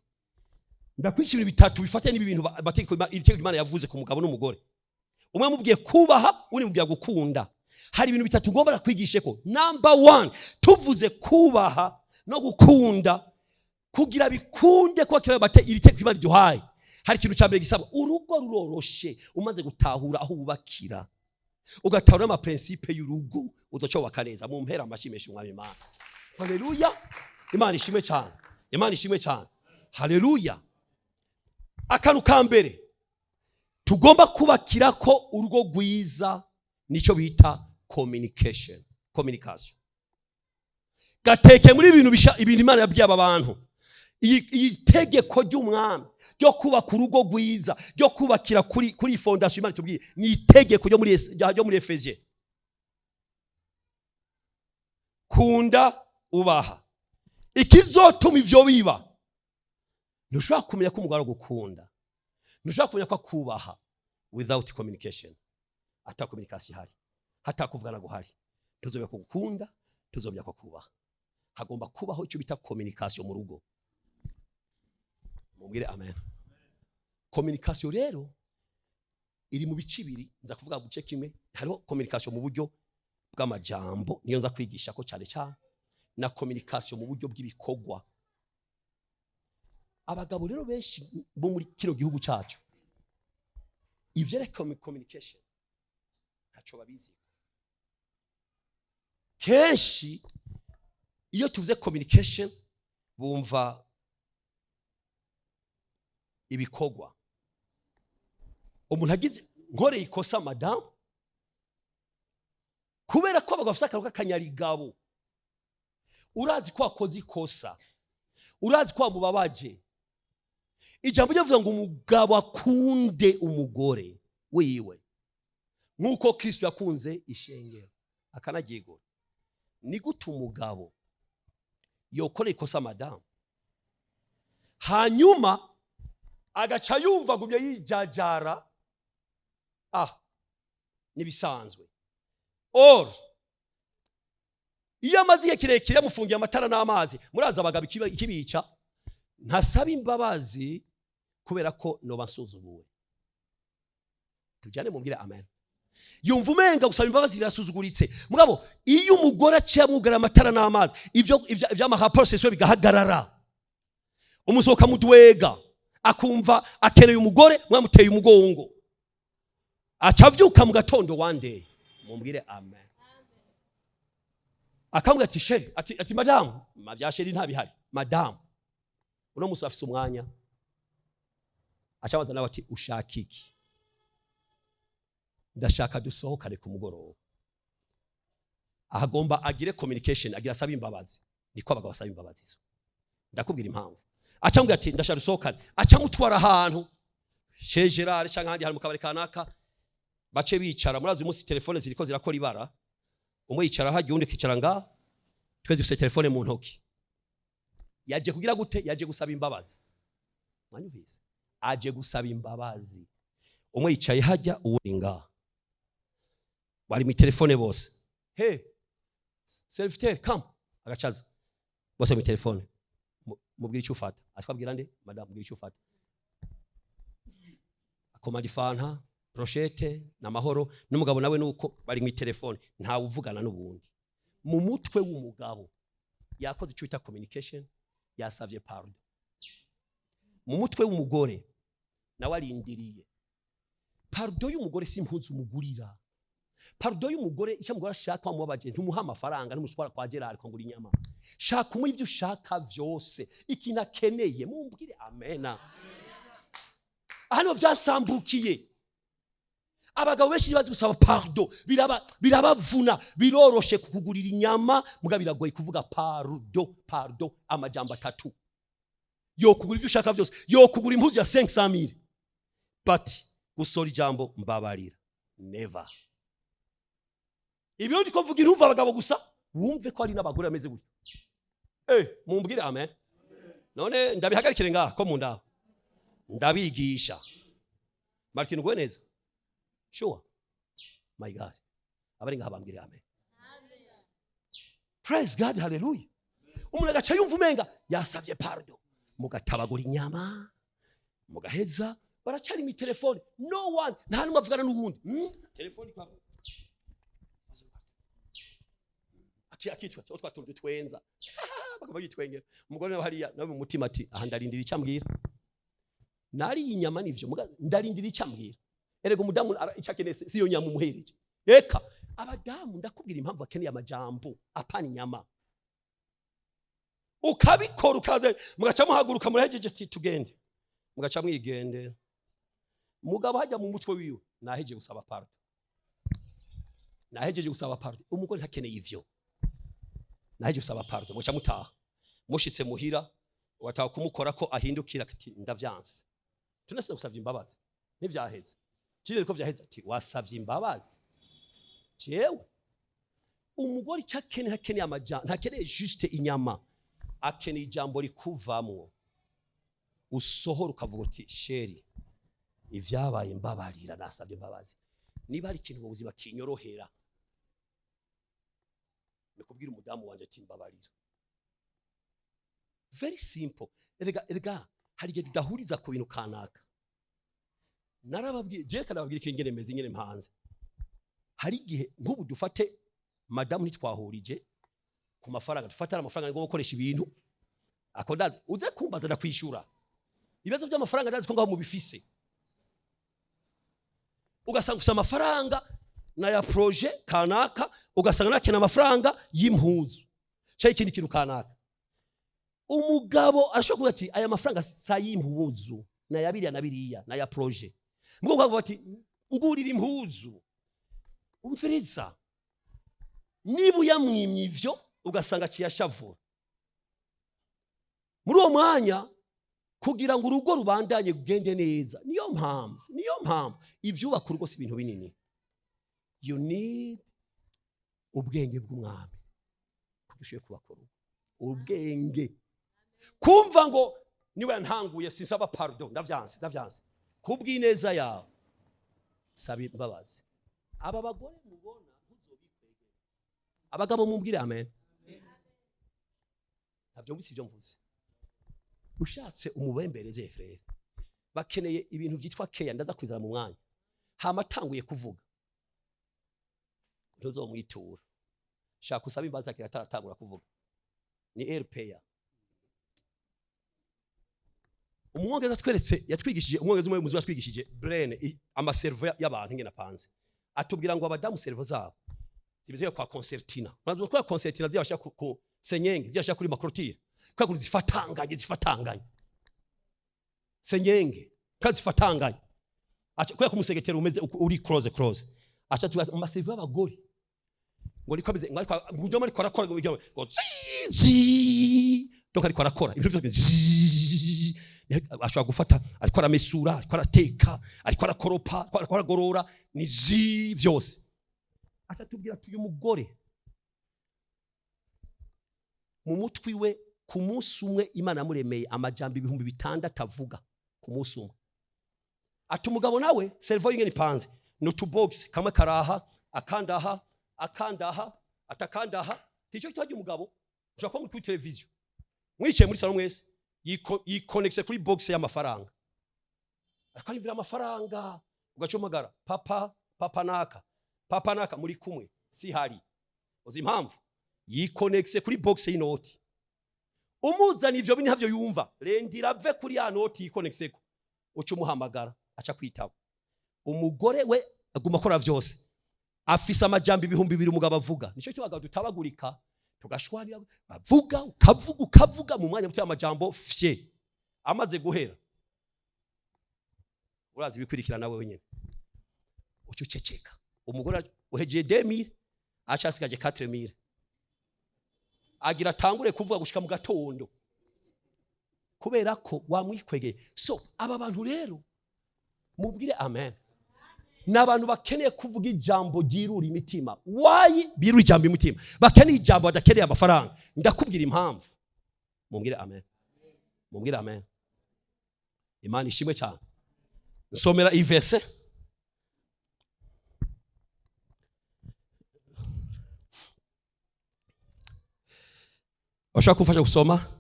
Ndakwigisha ibintu bitatu bifatanye n'ibi bintu, amategeko, itegeko Imana yavuze ku mugabo n'umugore. Umwe amubwiye kubaha, undi amubwiye gukunda. Hari ibintu bitatu ngomba nakwigishe ko. Number one, tuvuze kubaha no gukunda, kugira bikunde ko kira bate iri tegeko Imana iduhaye, hari ikintu cya mbere gisabwa. Urugo ruroroshe umaze gutahura aho wubakira, ugatahura n'amaprincipe y'urugo, uzoca wubaka neza. Mu mpera amashyi menshi Umwami Imana. Haleluya. Imana ishimwe cyane, Imana ishimwe cyane. Haleluya. Akantu ka mbere tugomba kubakira ko urugo rwiza nicyo bita communication, communication. Gateke muri ibintu bisha, ibintu Imana yabwiye aba bantu. Iyi tegeko ry'umwami ryo kubaka urugo rwiza, ryo kubakira kuri fondation Imana itubwiye, ni itegeko ryo muri Efesie. Kunda, ubaha. Ikizotuma ivyo biba, ntushobora kumenya ko umugore agukunda, ntushobora kumenya ko akubaha without communication. Ata communication ihari, hatakuvugana guhari, ntuzomenya ko gukunda, ntuzomenya ko akubaha. Hagomba kubaho icyo bita communication mu rugo. Mumbwire amen. Communication rero Iri mu bice ibiri. Nza kuvuga gice kimwe. Hariho communication mu buryo bw'amajambo, niyo nza kwigisha ko cyane cyane, na communication mu buryo bw'ibikorwa. Abagabo rero benshi bo muri kino gihugu cyacu, ivyerekeye communication ntaco babizi. Kenshi iyo tuvuze communication bumva ibikorwa. Umuntu agize, nkoreye ikosa madamu, kubera ko abagabo bafite akantu k'akanyarigabo, urazi ko wakoze ikosa, urazi ko wamubabaje. Ijambo ryavuga ngo umugabo akunde umugore wiwe nk'uko Kristo yakunze ishengero akanagigura. Ni gute umugabo yokorera ikosa madamu, hanyuma agaca yumva agumye yijajara, ah, nibisanzwe? Or iyo amaze igihe kirekire yamufungiye amatara n'amazi, murazi abagabo ikibica, ntasaba imbabazi kubera ko noba nsuzuguwe. Tujyane, mumbwire amen. Yumva umenga gusaba imbabazi birasuzuguritse. Mugabo iyo umugore aciye amwugara amatara n'amazi, ivyo ivy'ama rapports bigahagarara, umusohoka mudwega, akumva akeneye umugore, mwamuteye umugongo, aca avyuka mu gatondo one day, mumbwire amen, akambwira ati: "Chéri," ati "madamu," ma bya chéri ntabihari, "Madamu, uno musi afise umwanya?" Acabaza nawe ati: "Ushaka iki?" "Ndashaka dusohokane ku mugoroba." Ahagomba agire communication, agira asaba imbabazi. Niko abagabo basaba imbabazi zo. Ndakubwira impamvu. Acambwira ati: "Ndashaka dusohokane." Aca mutwara ahantu chez Gerard canke ahandi hantu mu kabari kanaka, bace bicara. Murazi uyu munsi telefone ziriko zirakora ibara. Umwe yicara hajya, uwundi akicara ngaha, twe dufite telefone mu ntoki. Yaje kugira gute? Yaje gusaba imbabazi. Mwanyumvise? Aje gusaba imbabazi. Umwe yicaye hajya, uwundi ngaha, bari mu telefone bose. "He serviteur, come." Agacaza bose mu telefone. "Mubwire icyo ufata." Atwabwira nde? "Madame, mubwire icyo ufata." Akomanda ifanta, brochette n'amahoro. N'umugabo nawe nuko, bari mu telefone, ntawe uvugana n'ubundi. Mu mutwe w'umugabo yakoze icyo bita communication, yasavye pardon. Mu mutwe w'umugore nawe arindiriye pardon y'umugore. Si impuzu umugurira. Pardon y'umugore, icyo umugore ashaka, wamubabaje, ntumuha amafaranga, ntumuswara kwa Gerard kongura inyama. Shaka umuha ibyo ushaka vyose, ikintu akeneye. Mumbwire amena. Hano vyasambukiye. Abagabo benshi bazi gusaba pardon, birabavuna. Biroroshe kukugurira inyama, muga biragoye kuvuga pardon. Pardon, amajambo atatu. Yo kugura ibyo ushaka byose, yo kugura impuzu ya 500,000, but gusora ijambo "mbabarira", never. Ibyo ndiko mvuga, irumva abagabo gusa, wumve ko hari n'abagore bameze gutyo. Mumbwire amen. None ndabihagarikire ngaha ko mundaho ndabigisha. Martin, uguwe neza? Sure? My God, abari ngaha bambwire amen. Praise God, haleluya. Umuntu agaca yumva umenga yasavye pardon, mugatabagura inyama, mugaheza, baracari mu telefone. No one, nta numwe avugana n'uwundi. Telefone kwa akitwa twa tuntu dutwenza, bagomba yitwengera. Umugore nawe hariya nawe mu mutima ati: "Aha ndarindira icyo ambwira. Nariye inyama nivyo, muga ndarindira icyo ambwira." Erega umudamu icyo akeneye si iyo nyama umuhereje. Eka abadamu, ndakubwira impamvu bakeneye amajambo, apana inyama. Ukabikora, ukaza, mugaca muhaguruka, murahejeje, ati: "Tugende." Mugaca mwigendera. Mugabo hajya mu mutwe wiwe: "Nahejeje gusaba pardon, nahejeje gusaba pardon." Umugore ntakeneye ivyo. "Nahejeje gusaba pardon." Mugaca mutaha. Mushitse muhira, wataha kumukora ko ahindukira ati: "Ndavyanse." "Tunase gusavye imbabazi, ntivyaheze kirere ko vyaheze." Ati: "Wasavye imbabazi jewe?" Umugore icyo akeneye, ntakeneye amajambo, ntakeneye juste inyama, akeneye ijambo rikuvamwo, usohora ukavuga uti: "Chéri, ibyabaye mbabarira, nasabye imbabazi." Niba hari ikintu mu buzima kinyorohera, ni kubwira umudamu wanjye ati: "Mbabarira." Very simple. Erega hari igihe tudahuriza ku bintu kanaka. Narababwiye je, kanababwira ikintu ingene meze, ingene mpanze. Hari igihe nk'ubu dufate madamu ntitwahurije ku mafaranga, dufate ari amafaranga ngo gukoresha ibintu ako, ndazi uze kumbaza, ndakwishura ibibazo by'amafaranga, ndazi ko ngaho mubifise. Ugasanga ufise amafaranga na ya projet kanaka, ugasanga nakena amafaranga y'impuzu cyangwa ikindi kintu kanaka. Umugabo arashobora kuvuga ati: "Aya mafaranga si ay'impuzu, ni aya biriya na biriya, ni aya projet." Mugabo ukavuga ati: "Ngurira impuzu." Umviriza, niba uyamwimye ivyo, ugasanga akiyashavura muri uwo mwanya kugira ngo urugo rubandanye rugende neza. Niyo mpamvu ivyubaka urugo si ibintu binini. You need ubwenge bw'umwami kugira ushobore kubaka urugo. Ubwenge, kumva ngo niwe yantanguye, sinsaba pardon, ndavyanse, ndavyanse. Kubw'ineza yawe saba imbabazi. Aba bagore mubona ntuzobikwegera. Abagabo mumbwire amen. Ntabyo mvise ibyo mvuze. Ushatse umubembereze, frère, bakeneye ibintu byitwa keya. Ndaza kwizana mu mwanya. Hama atanguye kuvuga, ntuzomwitura. Shaka usaba imbabazi akira ataratangura kuvuga. Ni RPA. Umwongereza atweretse, yatwigishije, umwongereza umwe muzi yatwigishije brain, ama cerveau y'abantu ingene apanze. Atubwira ngo abadamu cerveau zabo zimeze kwa concertina. Urazi kwa concertina ziyasha ku senyenge, ziyasha kuri ma clôture, kwa kuri zifatanganye, zifatanganye senyenge kandi zifatanganye. Aca kubera ko umusegetero umeze uri close close. Aca tuba mu ma cerveau y'abagore ngo niko ameze, ngo ariko ngo ariko arakora ngo zi zi, donc ariko arakora ibintu byose zi. Ashobora gufata, ariko aramesura, ariko arateka, ariko arakoropa, ariko aragorora, ni zi vyose. Aca tubwira ati uyu mugore mu mutwi we, ku munsi umwe Imana yamuremeye amajambo 6000 avuga ku munsi umwe. Ati umugabo nawe cerveau y'ingene ipanze ni utu box, kamwe karaha, akandaha, akandaha, atakandaha. Tico kitwaje umugabo ushobora kuba muri kuri televiziyo, mwicaye muri salon mwese, yikonekise kuri box y'amafaranga, ariko arivira amafaranga. Ugacomagara papa, papa naka, papa naka, muri kumwe si hari. Uzi impamvu? Yikonekise kuri box y'inoti. Umuzana ivyo bintu ntavyo yumva, rendira ave kuri ya noti yikonekiseko, uca umuhamagara aca kwitaba. Umugore we aguma akora vyose, afise amajambo 2000 umugabo avuga. Nico cyo abagabo dutabagurika, tugashwanira. Bavuga, ukavuga, ukavuga, mu mwanya muto amajambo fye amaze guhera, urazi ibikurikira nawe wenyine, uca uceceka. Umugore uhegeye 2000, aca asigaje 4000, agira atangure kuvuga gushika mu gatondo kubera ko wamwikwegeye. So aba bantu rero, mubwire amen, ni abantu bakeneye kuvuga ijambo ryirura imitima. Why birura ijambo imitima? Bakeneye ijambo, badakeneye amafaranga. Ndakubwira impamvu. Mubwire amen, mubwire amen. Imana ishimwe cyane. Nsomera iyi verse. Bashaka kumfasha gusoma?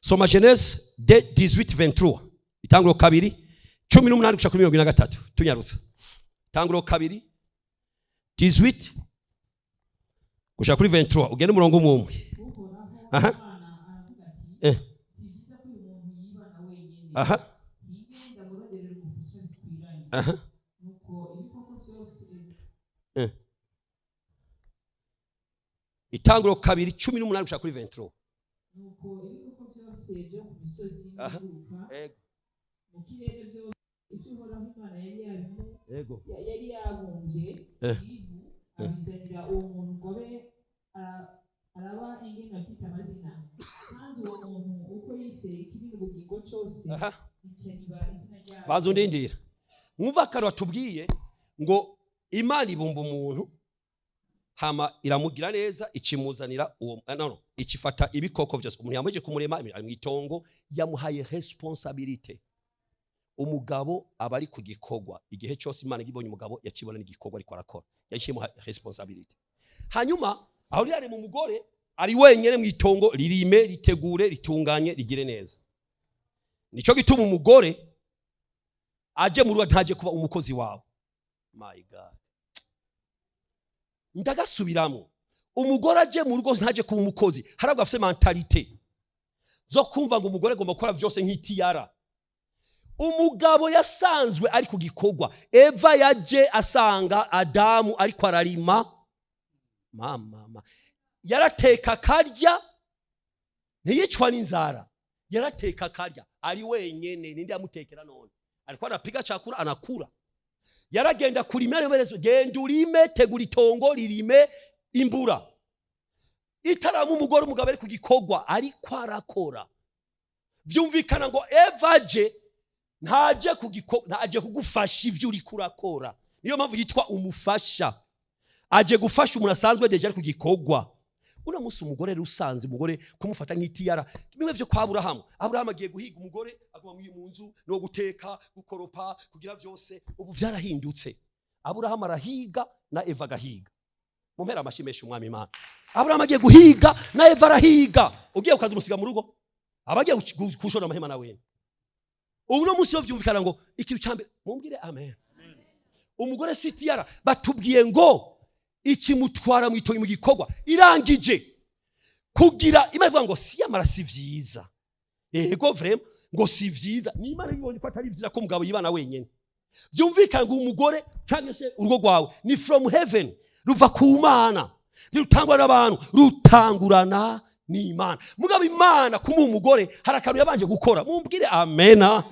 Soma Genèse de 18 23, Itanguro 2:18 gushika kuri 23. Tunyarutse. Itanguro 2:18 gushika kuri 23. Ugende umurongo umwe umwe. Uhoraho Aha. Imana aravuga ati: "Si byiza ko uyu muntu yibana wenyine. Hinge ndamuronderera umufasha bikwiranye." Nuko ibikoko byose Itanguro 2:18 gushika kuri 23. Nuko ibikoko byose byo ku misozi n'ibiguruka mu kirere byose, ibyo Uhoraho Imana yari yari yabumbye ivu, abizanira uwo muntu ngo abe araba ingene abyita amazina. Kandi uwo muntu uko yise ikiri n'ubugingo cyose, rica riba izina ryayo. Banza undindira. Mwumva akantu batubwiye ngo Imana ibumba umuntu, hama iramugira neza, ikimuzanira uwo no, ikifata ibikoko byose. Umuntu yamaze kumurema ari mu itongo, yamuhaye responsabilité. Umugabo aba ari ku gikorwa igihe cyose. Imana ibonye umugabo, yakibona n'igikorwa ariko arakora, yacimuha responsabilité. Hanyuma aho rirarema umugore ari wenyene mu itongo, ririme, ritegure, ritunganye, rigire neza. Nico gituma umugore Aje mu rugo ntaje kuba umukozi wawe. My God, ndagasubiramo: umugore aje mu rugo ntaje kuba umukozi. Harabwo afise mentalité zo kumva ngo umugore agomba gukora vyose nk'itiyara. Umugabo yasanzwe ari ku gikorwa. Eva yaje asanga Adamu ariko ararima. Mama yarateka akarya, ntiyicwa n'inzara, yarateka akarya ari wenyene. Ninde yamutekera none? Alikuwa anapiga chakula, anakula. Yaragenda kurima remerezo, genda urime, tegura itongo ririme, imbura itarama. Umugore, umugabo ari ku gikorwa, ariko arakora. Vyumvikana ngo Eva aje ntaje ku gikorwa, ntaje kugufasha ivyo uriko urakora. Niyo mpamvu yitwa umufasha, aje gufasha umuntu asanzwe déjà ari ku gikorwa. Uno munsi umugore rero usanze umugore kumufata nk'itiyara, bimwe vyo kwa Aburahamu. Aburahamu agiye guhiga, umugore aguma mu nzu no guteka, gukoropa, kugira vyose. Ubu vyarahindutse. Aburahamu arahiga na Eva agahiga. Mumpera amashi menshi Umwami Imana. Aburahamu agiye guhiga na Eva arahiga. Ugiye ukaza umusiga mu rugo, aba agiye kushora amahema na wene. Ubu no munsi yo vyumvikana ngo ikintu ca mbere, mumbwire amen, umugore si tiyara. Batubwiye ngo ikimutwara mu itongo, mu gikorwa, irangije kugira. Imana ivuga ngo si yamara si vyiza. Ego, vraiment ngo si vyiza. Ni Imana ibonye ko atari vyiza ko umugabo yibana wenyene. Vyumvikana ngo umugore cyangwa se urugo rwawe ni from heaven, ruva ku Mana, ntirutangwa n'abantu, rutangurana n'Imana. Mugabo Imana kumuha umugore hari akantu yabanje gukora. Mumbwire amena.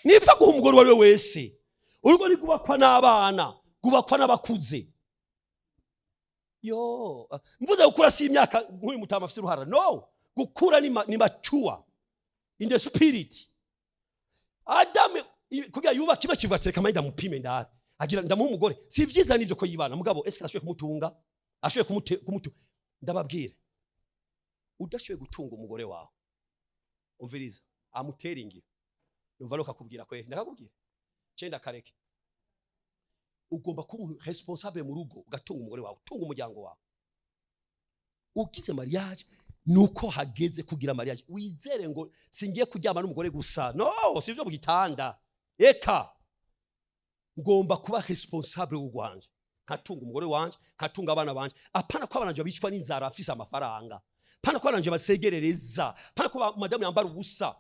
Nipfa guha umugore uwo ari we wese. Urugo ntigubakwa n'abana, rwubakwa n'abakuze. Yo mvuze gukura si imyaka nk'uyu mutama afise uruhara. No gukura ni mature in the spirit. Adamu kugira yubake iba kivuga ati reka mande ndamupime ndabe, agira ndamuha umugore. Si vyiza nivyo ko yibana, mugabo ese ashoboye kumutunga? Ashoboye kumutu? Ndababwira, udashoboye gutunga umugore wawe, umviriza, amutera ingiro. Yumva rero kakubwira kweri, ndakakubwira cenda kareke. Ugomba kuba umuntu responsable mu rugo, ugatunga umugore wawe, utunga umuryango wawe. Ugize mariage, nuko hageze kugira mariage, wizere ngo singiye kuryama n'umugore gusa. No sivyo mu gitanda. Eka ngomba kuba responsable w'urwanje, nkatunga umugore wanje, nkatunga abana banje. Apana ko abana banje bicwa n'inzara afise amafaranga, apana ko abana banje basegerereza, apana ko madamu yambara ubusa.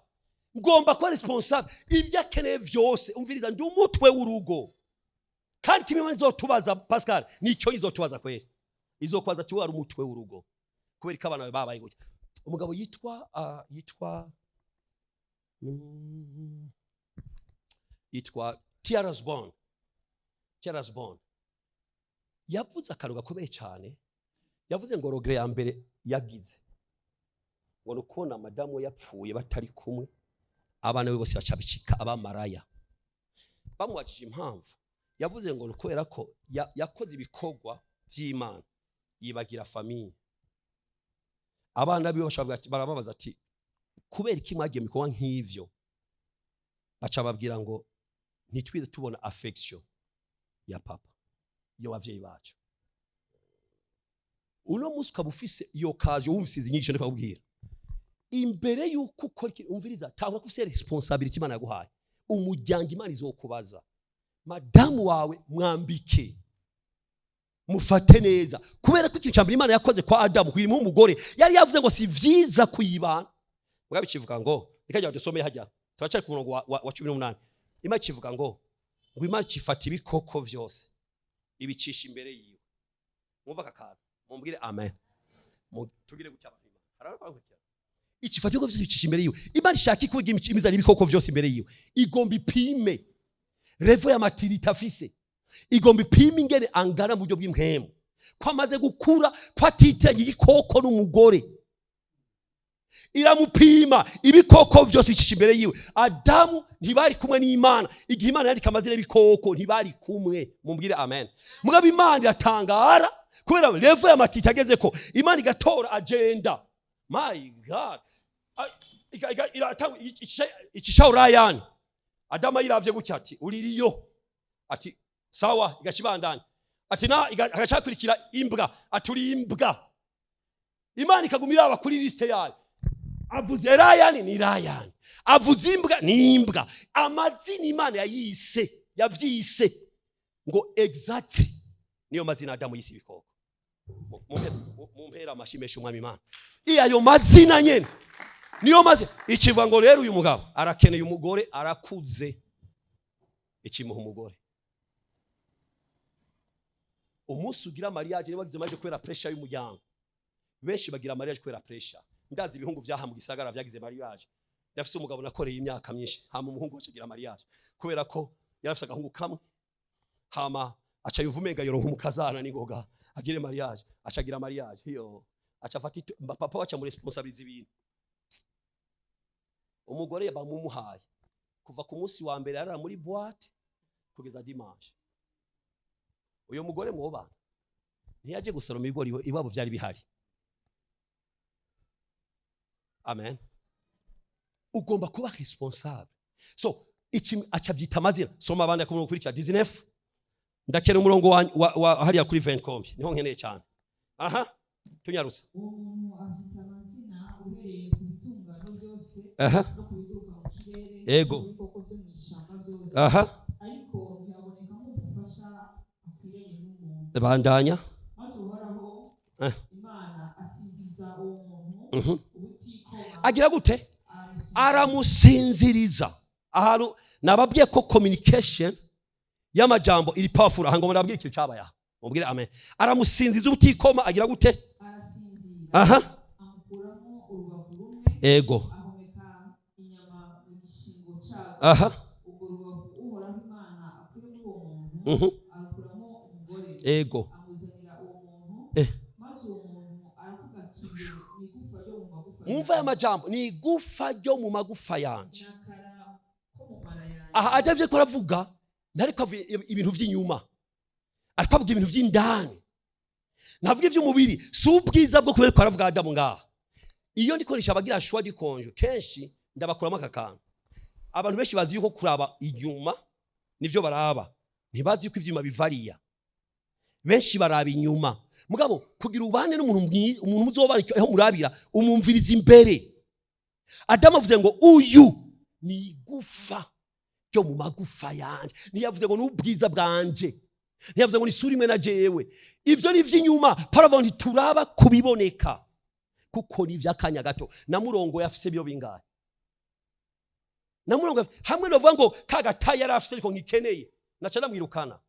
Ngomba kuba responsable ibyo akeneye vyose. Umviriza, ndi umutwe w'urugo, kandi kimwe izotubaza, Pascal, nicyo izotubaza kweri. Izokubaza ati wari umutwe w'urugo, kubera ko abana bawe babaye gutya. Umugabo yitwa T.L. Osborn. T.L. Osborn yavuze akantu gakomeye cyane. Yavuze ngo regret ya mbere yagize ngo ni ukubona madamu we yapfuye batari kumwe, abana be bose baca bicika abamaraya. Bamubajije impamvu, yavuze ngo ni ukubera ko yakoze ibikorwa by'Imana yibagira famille. Abana biwe baca barababaza ati kubera iki mwagiye mu bikorwa nk'ivyo? Baca babwira ngo ntitwize tubona affection ya papa, iyo bavyeyi bacu. Uno munsi ukaba ufise iyo occasion, wumvise izi nyigisho ndikakubwira, imbere yuko ukora umviriza, tahura ko ufise responsabilité Imana yaguhaye. Umuryango, Imana izokubaza. Madamu wawe mwambike, mufate neza, kubera ko ikintu cya mbere Imana yakoze kwa Adamu kuyirimo umugore, yari yavuze ngo si vyiza kuyibana. Mugabo ikivuga ngo ikajya dusomeye hajya, turacari ku murongo wa 18. Imana ikivuga ngo Imana ifata ibikoko vyose ibicisha imbere yiwe. Mwumva aka kantu, mumbwire amen. Tugire gutya abantu Imana. Hari abakurikira. Ikifata ibikoko vyose ibicisha imbere yiwe. Imana ishaka ikugira imizana ibikoko vyose imbere yiwe, igomba ipime level ya maturité afise, igomba ipime ingene angana mu buryo bw'impwemu, ko amaze gukura, ko atitiranya igikoko n'umugore. Iramupima, ibikoko vyose bicisha imbere yiwe. Adamu ntibari kumwe n'Imana igihe Imana yandika amazina y'ibikoko, ntibari kumwe. Mumbwire amen. Mugabo Imana iratangara kubera level ya maturité ageze ko. Imana igatora agenda, my God, icisha lion. Adamu ayiravye gutya ati uririyo, ati sawa, igacibandanya ati na agacakurikira imbwa, ati uri imbwa. Imana ikaguma iraba kuri liste yayo. Avuze lion ni lion, avuze imbwa ni imbwa. Amazina Imana yayise, yavyise ngo exactly niyo mazina Adamu yise ibikoko. Mumpera amashi menshi Umwami Imana. Iyo ayo mazina nyene niyo mazina. Ikivuga ngo rero uyu mugabo arakeneye umugore, arakuze, ikimuha umugore. Umunsi ugira mariage, niba wagize mariage kubera pressure y'umuryango, benshi bagira mariage kubera pressure. Ndazi ibihungu vyaha mu gisagara vyagize mariage. Ndafise umugabo nakoreye imyaka myinshi, hama umuhungu wacu agira mariage kubera ko yarafise agahungu kamwe, hama aca yumva umenga yoronka umukazana n'ingoga agire mariage, aca agira mariage. Iyo aca afata papa waca mu responsabilize ibintu. Umugore bamumuhaye, kuva ku munsi wa mbere yarara muri boîte kugeza dimanche. Uyo mugore mwobana ntiyaje gusoroma ibigori, iwabo vyari bihari. Amen. Ugomba kuba responsable. So iki acabyita amazina. Soma abandi ku murongo kuri cya 19. Ndakena umurongo wa hariya kuri 20 kombi niho nkeneye cyane. Aha tunyarutse. Uwo muntu afite amazina uhereye ku bitungano byose no ku biguruka mu kirere, no ku bikoko byo mu ishyamba byose, ariko ntiyabonekamo umufasha akwiranye n'umuntu. Bandanya. Maze Uhoraho Imana asinziza uwo muntu ubutikoma. Agira gute? Aramusinziriza. Aramusinziriza. Ahantu nababwiye ko communication y'amajambo iri powerful. Aha ngo ndababwire ikintu cyabaye aha, mubwire amen. Aramusinziza ubutikoma, agira gute? Arasinzira. Amukuramo urubavu rumwe, ahomeka inyama mu gishingo cyarwo. Urwo rubavu Uhoraho Imana akuye muri uwo muntu, arukuramo umugore, amuzanira uwo muntu. Maze uwo muntu aravuga ati: "Uyu ni igufa ryo mu magufa Mwumva aya yanjye, majambo: ni igufa ryo mu magufa yanje n'akara ko mu mara yanjye." Aha adavye ko aravuga, ntariko avuga ibintu vy'inyuma, ariko avuga ibintu vy'indani, ntavuga ivy'umubiri. Si ubwiza bwo kubera ko aravuga Adamu ngaha. Iyo ndikoresha abagira choix du conjoint, kenshi ndabakuramo aka kantu. Abantu benshi bazi yuko kuraba inyuma nivyo baraba, ntibazi yuko ivyuma bivariya. Benshi baraba inyuma, mugabo kugira ubane n'umuntu umuntu muzobana, aho murabira umumviriza imbere. Adamu avuze ngo uyu ni igufa ryo mu magufa yanje. Ntiyavuze ngo ni ubwiza bwanje, ntiyavuze ngo ni isura imwe na jewe. Ibyo ni iby'inyuma. Paul avuga ngo ntituraba kubiboneka kuko ni iby'akanya gato. Na murongo yafise byo bingahe? Na murongo hamwe novuga ngo kagatayi yari afise, ariko nkikeneye, naca ndamwirukana.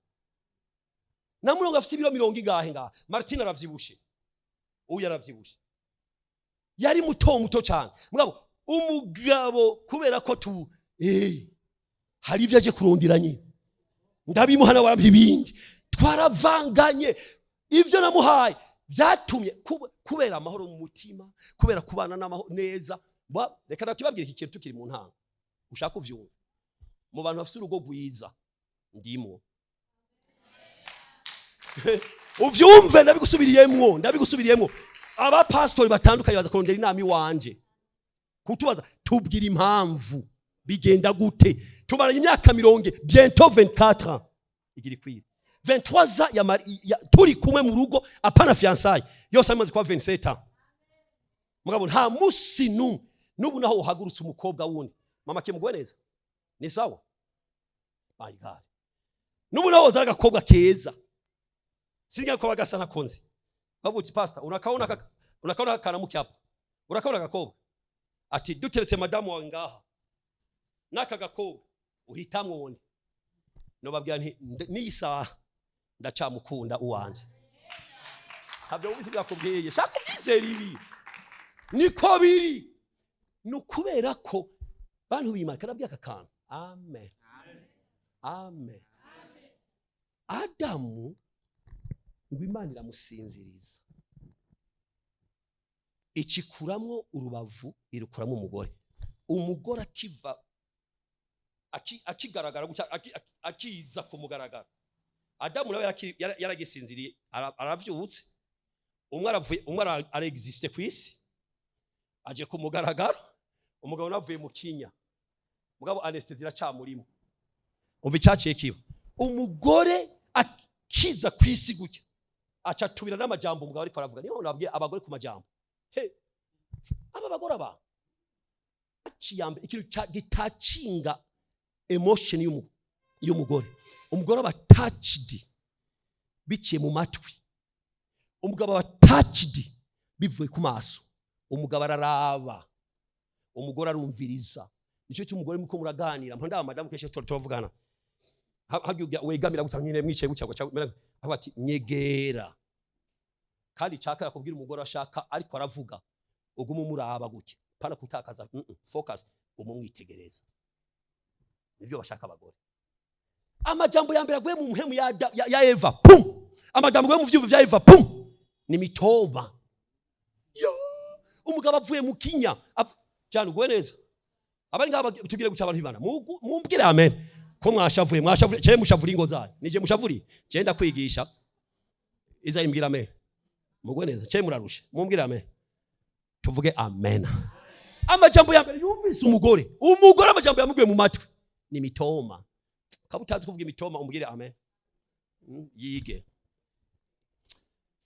Na murongo afise ibiro mirongo ingahe ngaha? Martin aravyibushe, uyu aravyibushe, yari muto muto cyane. Mugabo umugabo kubera ko tu hari ibyo aje kurondera nyine, ndabimuha nawe arampa ibindi, twaravanganye. Ibyo namuhaye byatumye kubera amahoro mu mutima, kubera kubana n'amahoro neza. Reka nakibabwira iki kintu tukiri mu ntango, ushaka uvyumva. Mu bantu bafite urugo rwiza ndimwo. Uvyumve, ndabigusubiriyemwo, ndabigusubiriyemwo. Abapasitori batandukanye baza kurondera inama iwanje, kutubaza: "Tubwira impamvu bigenda gute?" Tumaranye imyaka mirongo bientôt 24 ans, igira ikwira 23 ans ya turi kumwe mu rugo, apana fiançailles, yose amaze kuba 27 ans. Mugabo nta musi n'umwe n'ubu naho uhagurutse umukobwa wundi, mama kimugwe neza ni sawa. My God, n'ubu naho wozara agakobwa keza, singa ko bagasa nkakonzi, bavuga uti: "Pastor, unakaona unakaona karamuke hapa, urakaona agakobwa?" Ati: "Duteretse madamu wawe ngaha n'aka gakobwa, uhitamwo wundi?" Nobabwira nti n'iyi saha ndacamukunda uwanje. Ntabyo wumvise byakubwiye, shaka ubyizera, ibi niko biri. Ni ukubera ko bantu b'Imana karabwiye aka kantu. Amen, amen. Adamu ngo Imana iramusinziriza, ikikuramwo urubavu, irukuramo umugore. Umugore akiva akigaragara gutya, akiza ku mugaragaro, Adamu nawe yaragisinziriye, aravyutse. Umwe aravuye, umwe arexiste ku isi, aje ku mugaragaro. Umugabo nawe avuye mu kinya, mugabo anesthésie iracamurimo. Umva icyaciye kiba: umugore akiza ku isi gutya, aca atubira n'amajambo umugabo ariko aravuga. Niyo nabwiye abagore ku majambo. He, aba bagore aba Touch ya mbere, ikintu gitouchinga emotion y'umugore, umugore aba touched biciye mu matwi, umugabo aba touched bivuye ku maso. Umugabo araraba, umugore arumviriza. Nicyo cy'umugore muko muraganira mpanda aba madamu kenshi turavugana. Harya wegamira gusa nyine mwicaye gutya gutya, avuga ati nyegera. Kandi cyaka yakubwira umugore ashaka ariko aravuga, ugume umuraba gutya, pana kutakaza focus, umumwitegereza. Nivyo bashaka abagore. Amajambo ya mbere aguye mu muhemu ya Eva, pum! Amajambo aguye mu vyumvo vya Eva, pum! Ni mitoba. Yo, umugabo avuye mu kinya cyane uguwe neza. Abari ngaba tugire guca abantu b'Imana, mumbwire amen ko mwashavuye, mwashavuye cye, mushavura ingo zanyu nije mushavuri. Je ndakwigisha iza imbwira amen. Mugwe neza cye, murarusha, mumbwire amen, tuvuge amen. Amajambo ya mbere yumvise umugore, umugore amajambo yamuguye mu matwi ni mitoma. Kaba utazi kuvuga imitoma, umbwire amen. Yige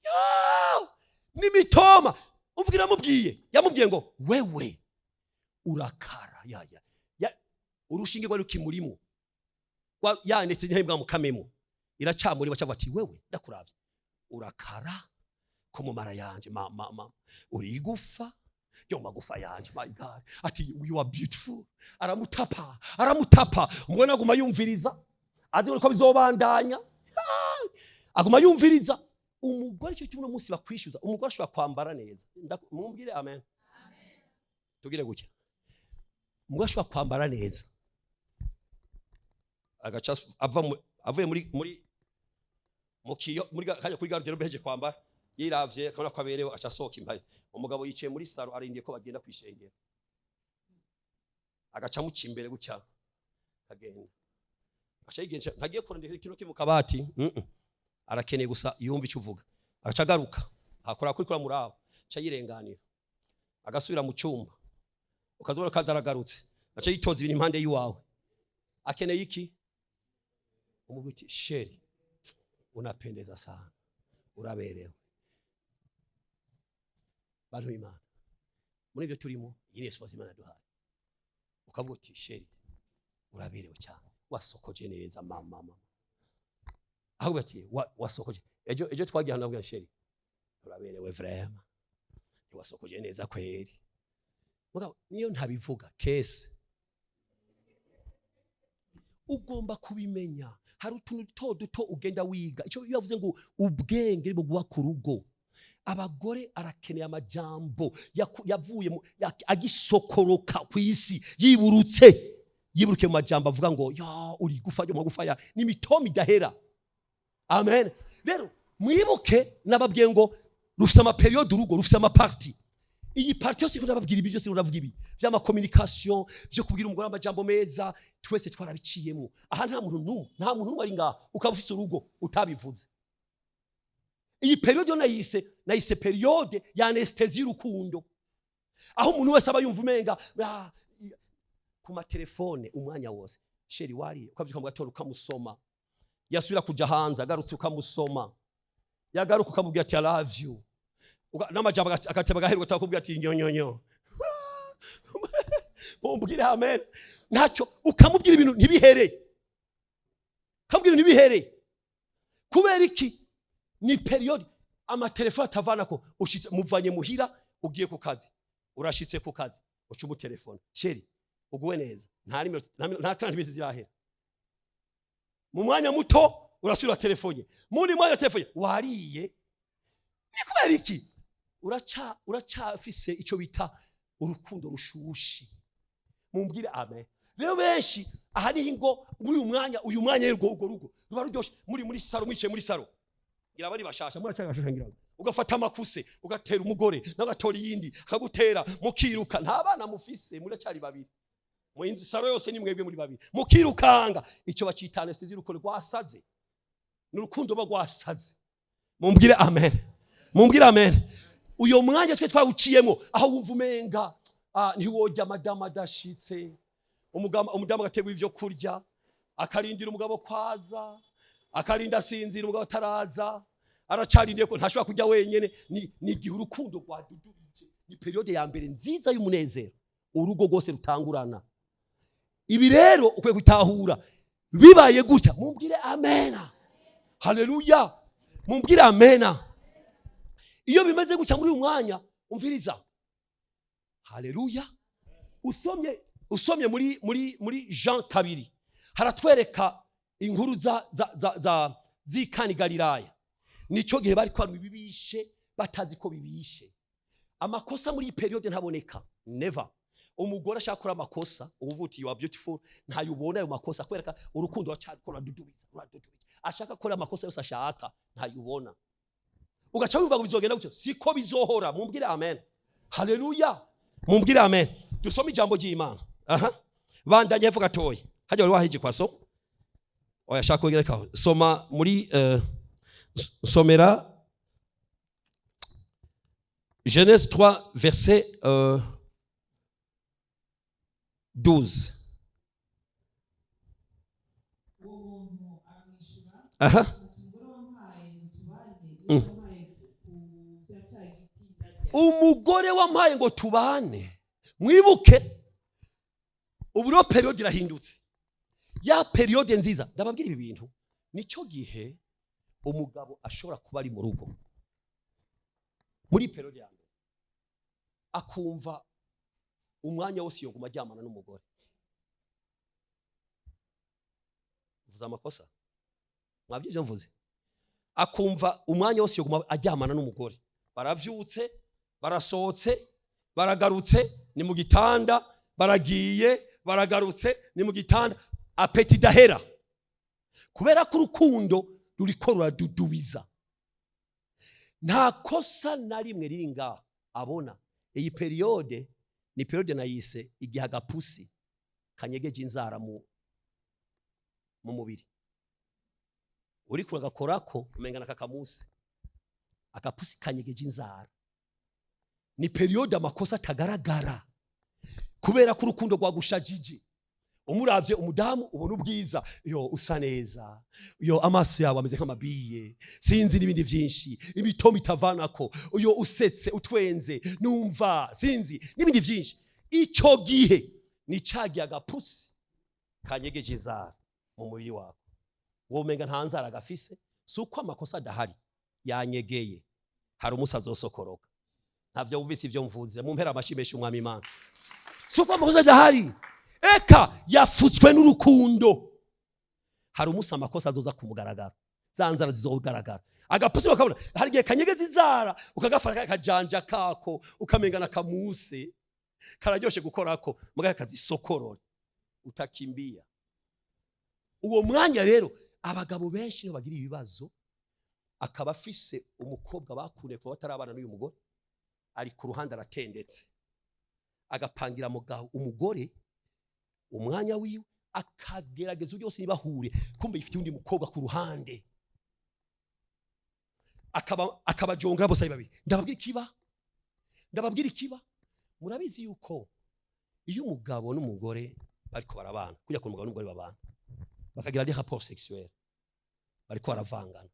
Ya! Ni mitoma. Uvugira yamubwiye, yamubwiye ngo wewe urakara ya ya ya, urushinge rwari rukimurimo ya ndetse ntibwa mukamemo iracamuri, bacavuga ati wewe ndakuravye urakara ko mu mara yanje, ma ma ma uri igufa yo magufa yanje, my God. Ati you are beautiful. Aramutapa, aramutapa. Umugore aguma yumviriza, azi ko bizobandanya. Ah! Aguma yumviriza umugore. Icyo cy'uno munsi bakwishyuza, umugore ashobora kwambara neza. Mumbwire amen, tugire gutya. Umugore ashobora kwambara neza, agaca ava avuye muri mu kiyo muri kajya kuri garde-robe, heje kwambara, yiravye akabona ko aberewe, aca asohoka impari. Umugabo yicaye muri salon arindiye ko bagenda kwishengera, agaca amuca imbere gutya, akagenda, aca yigenza ntagiye kurondera ikintu kiri mu kabati. Arakeneye gusa yumva icyo uvuga, agaca agaruka akora kuri kura murabo, aca yirenganira, agasubira mu cyumba, ukazubona ko adaragarutse, aca yitoza ibintu impande y'iwawe. Akeneye iki? Umubwira uti chéri, unapendeza sana, uraberewe. Bantu b'Imana, muri ibyo turimo, iyi ni espace Imana yaduhaye. Ukavuga uti chéri, uraberewe cyane, wasokoje neza, mama mama. Ahubwo ati wasokoje ejo, ejo twagiye hano, nabwira chéri uraberewe vraiment, ntiwasokoje neza kweri. Mugabo niyo ntabivuga kese, ugomba kubimenya. Hari utuntu duto duto ugenda wiga. Icyo iyo bavuze ngo ubwenge bwo ku rugo, abagore arakeneye amajambo yavuye agisokoroka ku isi, yiburutse, yiburuke mu majambo avuga ngo ya uri gufa ryo magufa ya ni mitoma idahera. Amen. Rero mwibuke nababwiye ngo rufise amapériode, urugo rufise amaparties. Iyi partie yose ndababwira, ibi byose ndavuga, ibi vy'ama communication, vyo kubwira umugore amajambo meza, twese twarabiciyemo. Aha nta muntu n'umwe, nta muntu n'umwe ari ngaha ukaba ufise urugo utabivuze. Iyi période yo nayise période ya anesthésie y'urukundo, aho umuntu wese aba yumva umenga ku matelefone umwanya wose, chéri wariye, ukavyuka mu gatondo ukamusoma, yasubira kuja hanze, agarutse ukamusoma, yagaruka ukamubwira ati I love you. N'amajambo agateba gaheruka atakubwira ati nyonyonyo. Mumbwire amen. Ntacyo ukamubwira ibintu ntibihere, ukamubwira ibintu ntibihere. Kubera iki? Ni période amatelefone atavanako. Ushitse, muvanye muhira, ugiye ku kazi, urashitse ku kazi, uca umutelefone, chéri uguwe neza. Nta nta 30 minutes zirahera, mu mwanya muto urasubira telefone, mundi mwanya telefone, wariye. Ni kubera iki? Uracafise icyo bita urukundo rushushi. Mumbwire amen. Rero benshi aha niho ingo muri uyu mwanya, uyu mwanya urwo rugo ruba ruryoshe. Muri salon, mwicaye muri salon, ngira bari bashasha, muracari bashasha, ngira ngo ugafata amakuse ugatera umugore, nawe iyindi akagutera, mukiruka. Nta bana mufise, muracari babiri mu inzu, salon yose ni mwebwe muri babiri, mukirukanga. Icyo bacita anesthésie y'urukundo rwasaze, ni urukundo ruba rwasaze. Mumbwire amen, mumbwire amen. Uyo mwanya twe twawuciyemo, aho wumva umenga ntiwojya madamu adashitse. Umudamu agategura ivyo kurya, akarindira umugabo kwaza, akarinda asinzira umugabo ataraza, aracarindiye ko ntashobora kurya wenyene. Ni igihe urukundo rwadudubije, ni période ya mbere nziza y'umunezero. Urugo rwose rutangurana. Ibi rero ukwiye gutahura bibaye gutya. Mumbwire amena, haleluya, mumbwire amena. Iyo bimeze gutya muri uyu mwanya, umviriza, haleluya. Usomye muri Jean 2, haratwereka inkuru za z'i Kana i Galilaya. Nico gihe bari kwama ibibishe batazi ko bibishe. Amakosa muri iyi période ntaboneka, never. Umugore ashaka gukora amakosa, uba uti "You are beautiful", ntayo ubona ayo makosa, kwereka urukundo ruracyakora, ruradudubiza, ruradudubiza. Ashaka gukora amakosa yose ashaka, ntayo ubona. Ugaca wumva ngo bizogenda gutyo, siko bizohora. Mumbwire amen, haleluya, mumbwire amen. Dusome ijambo ry'Imana. Aha bandanye hepfo gatoya, hajya wari wahije kwa so oya shaka kongera kaho. Soma muri somera Genèse 3 verset 12. Uwo muntu aramwishyura ati: "Umugore wampaye ngo tubane, niwe wampaye ku bya cya giti, ndarya." Umugore wampaye ngo tubane. Mwibuke, ubu rero période irahindutse, ya période nziza. Ndababwira ibi bintu, nicyo gihe umugabo ashobora kuba ari mu rugo muri période ya mbere, akumva umwanya wose yoguma aryamana n'umugore. Mvuze amakosa? Mwabyo ibyo mvuze? Akumva umwanya wose yoguma aryamana n'umugore. Baravyutse, barasohotse, baragarutse, ni mu gitanda, baragiye, baragarutse, ni mu gitanda, appétit idahera, kubera ko urukundo ruriko ruradudubiza. Nta kosa na rimwe riri ngaha abona. Iyi période ni période nayise igihe agapusi kanyegeje inzara mu mubiri. Uriko uragakorako umenga nakakamusi, agapusi kanyegeje inzara. Ni période amakosa atagaragara, kubera ko urukundo rwagushajije. Umuravye umudamu, ubona ubwiza, yo usa neza, yo amaso yawe ameze nk'amabiye, sinzi n'ibindi byinshi, imitombo itavanako, yo usetse utwenze numva, sinzi n'ibindi byinshi. Ico gihe ni cagiye agapusi kanyegeje inzara mu mubiri wawe, womenga nta nzara gafise. Si uko amakosa adahari, yanyegeye, hari umunsi azosokoroka. Ntabyo wumvise ibyo mvuze? Mumpera amashyi menshi Umwami Imana. Si uko amakosa adahari, eka yafutswe n'urukundo. Hari umunsi amakosa azoza kumugaragara, za nzara zizogaragara, agapusi bakabona. Hari igihe kanyegeza inzara, ukagafata akajanja kako, ukamenga na kamuse kararyoshe gukorako, mugabo kazisokorora, utakimbia. Uwo mwanya rero abagabo benshi nibo bagira ibibazo. Akaba afise umukobwa bakundiye kuva batarabana n'uyu mugore, ari ku ruhande aratendetse, agapangira mugabo umugore umwanya wiwe, akagerageza uburyo bwose ntibahure, kumbe yifitiye undi mukobwa ku ruhande, akabajongera bose ari babiri. Ndababwira ikiba, ndababwira ikiba. Murabizi yuko iyo umugabo n'umugore bariko barabana, kujya ku mugabo n'umugore babana bakagira des rapports sexuels, bariko baravangana,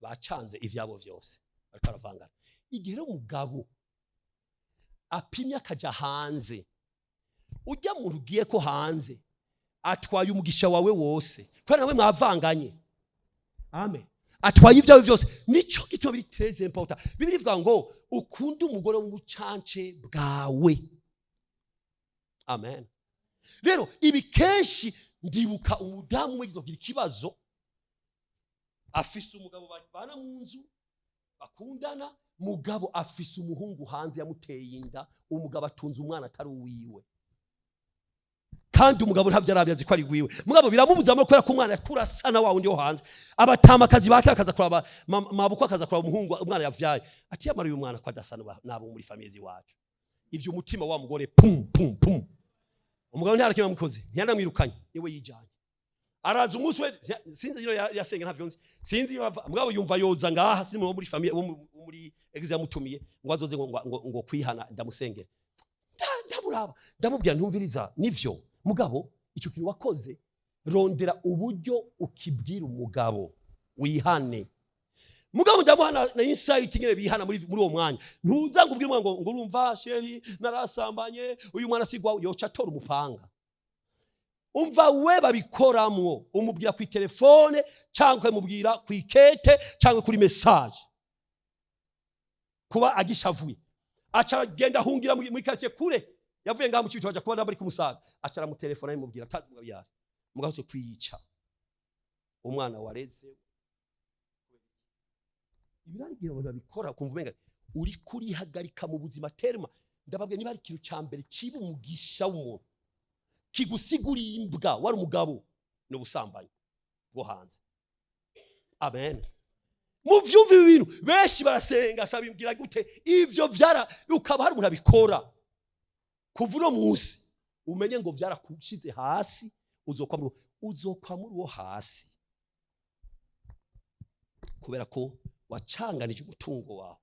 bacanze ivyabo vyose, bariko baravangana. Igihe rero umugabo apimye akaja hanze, ujya muntu ugiye ko hanze atwaye umugisha wawe wose, kubera nawe mwavanganye. Amen. Atwaye ibyawe byose. Nico gituma biri très important. Bibiliya ivuga ngo ukunde umugore w'umucance bwawe. Amen. Rero ibi kenshi ndibuka umudamu umwe yagize kugira ikibazo, afise umugabo babana mu nzu, bakundana, mugabo afise umuhungu hanze yamuteye inda. Umugabo atunze umwana atari uwiwe, kandi umugabo ntavyo arabye, azi ko ari gwiwe, mugabo biramubuza amahoro, kubera ko umwana yakura asa na wa wundi wo hanze. Abatamakazi bakera akaza kuraba mabukwe, akaza kuraba umuhungu umwana yavyaye, ati: "Yamara uyu mwana ko adasa n'abo muri famille ziwacu?" Ivyo umutima wa mugore pum pum pum. Umugabo ntiyarakimwe amukoze, ntiyanamwirukanye, niwe yijanye. Araza umunsi we, sinzi iyo yasenga, ntavyo nzi, sinzi iyo ava, mugabo yumva yoza ngaha, sinzi wo muri famille, wo muri église yamutumiye ngo azoze ngo kwihana, ndamusengera. Ndamuraba, ndamubwira: "Ntumviriza, nivyo, mugabo icyo kintu wakoze, rondera uburyo ukibwira umugabo, wihane." Mugabo ndamuha na insight nyene bihana muri uwo mwanya. Ntuza ngo ubwire umwana ngo urumva chéri, narasambanye, uyu mwana sigwa, yoca atora umupanga. Umva, we babikoramwo, umubwira ku telefone cyangwa ukamubwira ku ikete cyangwa kuri message. Kuba agishavuye, aca agenda ahungira muri quartier kure. Yavuye ngaha mu Cibitoke, aja kubona bari kumusaga, aca aramutelefona, amubwira atazi mugabo yari mugabo kwiyica umwana wareze. Ibirarigira abantu babikora, kumva umenga uri kurihagarika mu buzima terma. Ndababwira, niba ari ikintu ca mbere kiba umugisha w'umuntu kigusiguriye imbwa wari umugabo, ni ubusambanyi bwo hanze. Amen. Muvyumva ibi bintu, benshi barasenga, asaba imbwira gute ivyo vyara, ukaba hari umuntu abikora. Kuva uno munsi umenye ngo vyarakushize hasi, uzokwa muri uwo hasi, kubera ko wacanganije umutungo wawe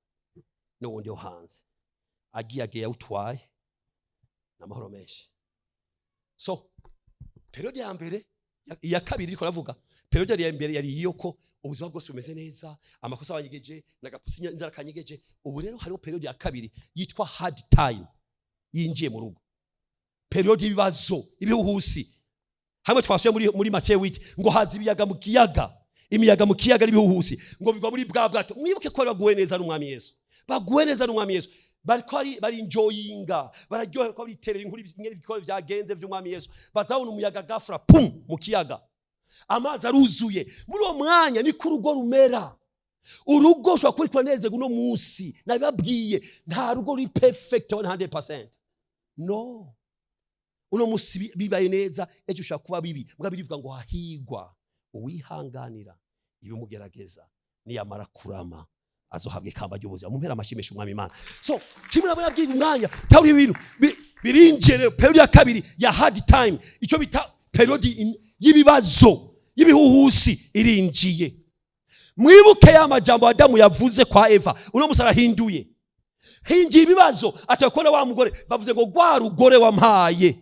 n'uwundi wo hanze, agiye yawutwaye n'amahoro menshi. So période ya mbere, iya kabiri iriko ravuga, période ya mbere yari iyo ko ubuzima bwose bumeze neza, amakosa banyegeje nagapusi, inzara kanyegeje. Ubu rero hariho période ya kabiri yitwa hard time yinjiye mu rugo, période y'ibibazo, ibihuhusi. Hamwe twasuye muri Matthieu 8 ngo haza ibiyaga mu kiyaga, imiyaga mu kiyaga n'ibihuhusi ngo bigwa muri bwa bwato. Mwibuke ko baguwe neza n'Umwami Yesu, baguwe neza n'Umwami Yesu, bariko bari enjoyinga, bararyoherwa, biterera inkuru ingene ibikorwa vyagenze vy'Umwami Yesu. Bazabona umuyaga, gafra pum, mu kiyaga amazi aruzuye. Muri uwo mwanya niko urugo rumera. Urugo ushobora kuba uriko uranezerwa uno munsi, nabibabwiye, nta rugo ruri perfect 100%, no. Uno munsi bibaye neza, ejo ushobora kuba bibi. Mbwa birivuga ngo hahigwa uwihanganira ibimugerageza, niyamara kurama azohabwa ikamba ry'ubuzima. Mumpera amashimisha Umwami Imana. So kimwe nabwo nabwiye umwanya tawuri ibintu birinjiye rero, période ya kabiri ya hard time, icyo bita période y'ibibazo, y'ibihuhusi irinjiye. Mwibuke ya majambo Adamu yavuze kwa Eva, uno musi arahinduye. Hinjiye ibibazo, atakubona wa mugore, bavuze ngo rwa rugore wampaye.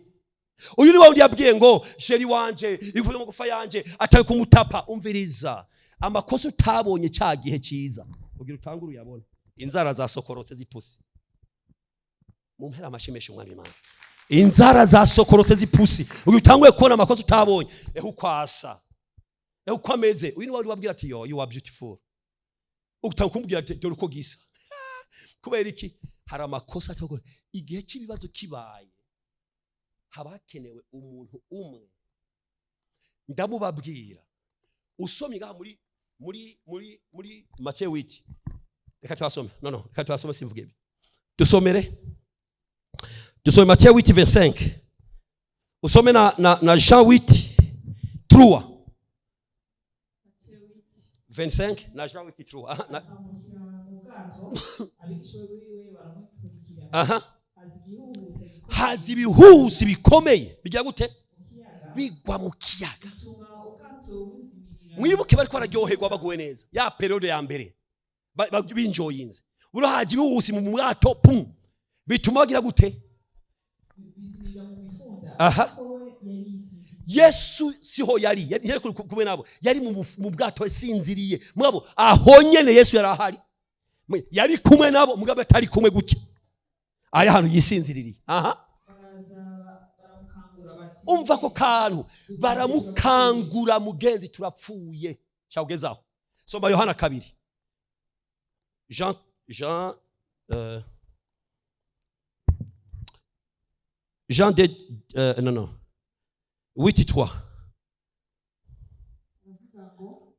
Uyu ni wa wundi yabwiye ngo chéri wanje, ivuye mu gufa yanje, atari kumutapa. Umviriza, amakosa utabonye cya gihe cyiza kugira utangure uyabona inzara zasokorotse z'ipusi. Mumpera amashimisha Umwami Imana. Inzara zasokorotse z'ipusi, uyu utanguye kubona amakosa utabonye, eho ukwasa, eho uko ameze. Uyu ni wa wundi wabwira ati: "Yo, you are beautiful." Utanga kumubwira ati: "Dore uko gisa." Kubera iki? Hari amakosa atagora. Igihe cy'ibibazo kibaye, haba hakenewe umuntu umwe. Ndamubabwira, usomye ngaha muri Matthieu 8, reka tuhasome. No, reka tuhasome, simvuge ibyo. Dusomere, dusome Matthieu 8 25, usome na Jean 8 3 25 na Jean 8 3. Aha, na, Akamukira mu bwato, abigishwa biwe baramukurikira. Haza igihuhuta gikomeye Haza ibihuhusi bikomeye, bigira gute? mu kiyaga, Bigwa mu kiyaga, bituma ubwato buzimirira. Mwibuke bariko bararyoherwa, baguwe neza, ya période ya mbere binjoyinze. Buro haje ibihuhusi mu bwato, pum, bituma bagira gute? Bizimirira mu mifunda, ariko we yari yisinziriye. Yesu siho yari kumwe nabo, yari mu bwato yasinziriye. Mugabo aho nyene Yesu yari ahari, yari kumwe nabo, mugabo atari kumwe gutya, ari ahantu yisinziririye. Aha. Baraza baramukangura bati: Umva ko kantu, baramukangura: "Mugenzi, turapfuye." Shawugezaho, soma Yohana 2, Jean de non, 8 3. Aravuga ngo: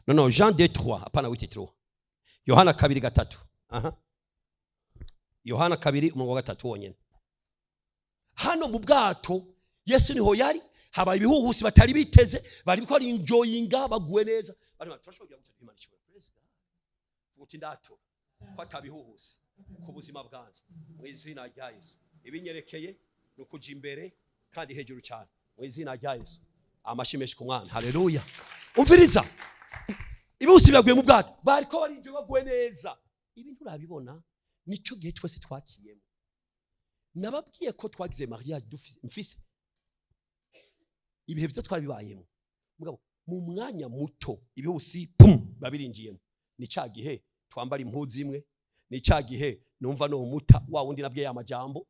Non, Jean 2 3, hapana 8 3. Yohana 2:3. Aha, Yohana 2 umurongo wa 3 wonyene. Hano mu bwato Yesu niho yari, habaye ibihuhusi batari biteze, bari ko ari enjoyinga, baguwe neza, bari bati: "Turashobora kugira gute? Imana ishobora." Praise God. Uti: "Ndato ko atabihuhusi ku buzima bwanjye mu izina rya Yesu. Ibinyerekeye ni ukuja imbere kandi hejuru cyane mu izina rya Yesu." Amashi menshi ku mwana. Haleluya. Umviriza, ibihusi biraguye mu bwato, bariko barinjiye, baguwe neza. Ibi nturabibona, nico gihe twese twakiyemo. Nababwiye ko twagize mariage dufise, mfise ibihe vyo twabibayemo, mugabo. Mu mwanya muto ibihusi pum biba birinjiyemo. Ni ca gihe twambara impuzu imwe, ni ca gihe numva no muta wa wundi nabwiye ya majambo,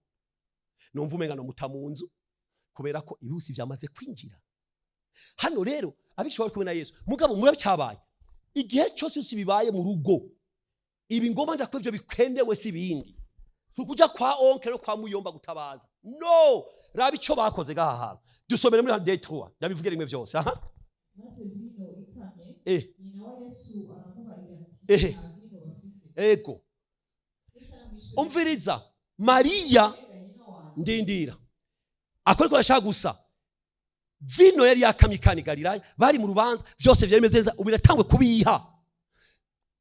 numva umenga no muta mu nzu, kubera ko ibihusi vyamaze kwinjira. Hano rero abigishwa bari kumwe na Yesu, mugabo murabicyabaye igihe cyose yose bibaye mu rugo. Ibi ngoma ndakora ivyo bikenewe, si ibindi, si ukuja kwa oncle no kwa muyomba gutabaza. No raba ico bakoze gaha hantu. Dusomere muri deux trois, ndabivuge rimwe vyose aha. Maze vino ikamye, nyina wa Yesu aramubarira ati: "Nta vino bafise." Yesu aramwishyura. Umviriza Mariya. "Mbega nyina wanjye." Ndindira, akora ko arashaka gusa. Vino yari yakamye i Kana i Galilaya, bari mu rubanza, byose byari bimeze neza. Ubu biratangwe kubiha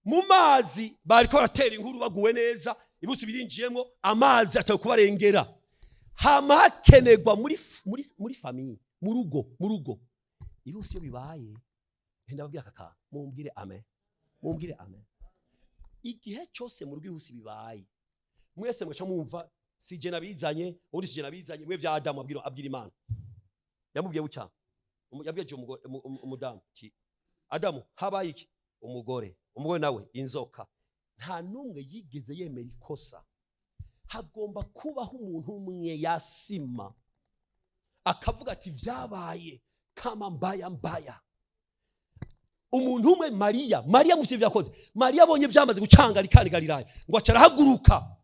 mu mazi, bariko baratera inkuru baguwe neza, ibusi birinjiyemo, amazi atawe kubarengera. Hama hakenerwa muri famille, mu rugo ibusi iyo bibaye. Ndababwira aka kantu, mumbwire amen, mumbwire amen. Igihe cyose mu rugo ibusi bibaye, mwese mugaca mwumva sije nabizanye, ubundi sije nabizanye mwe vya Adamu. Abwira Imana, yamubwiye bucya, yabwiye umugore, umudamu ati: "Adamu, habaye iki?" Umugore nawe: "Inzoka." Nta n'umwe yigeze yemera ikosa. Hagomba kubaho umuntu umwe yasima akavuga ati: "Vyabaye kama mbaya mbaya." Umuntu umwe, Mariya. Mariya muvyo vyakoze, Mariya abonye vyamaze gucanga i Kana i Galilaya, ngo aca arahaguruka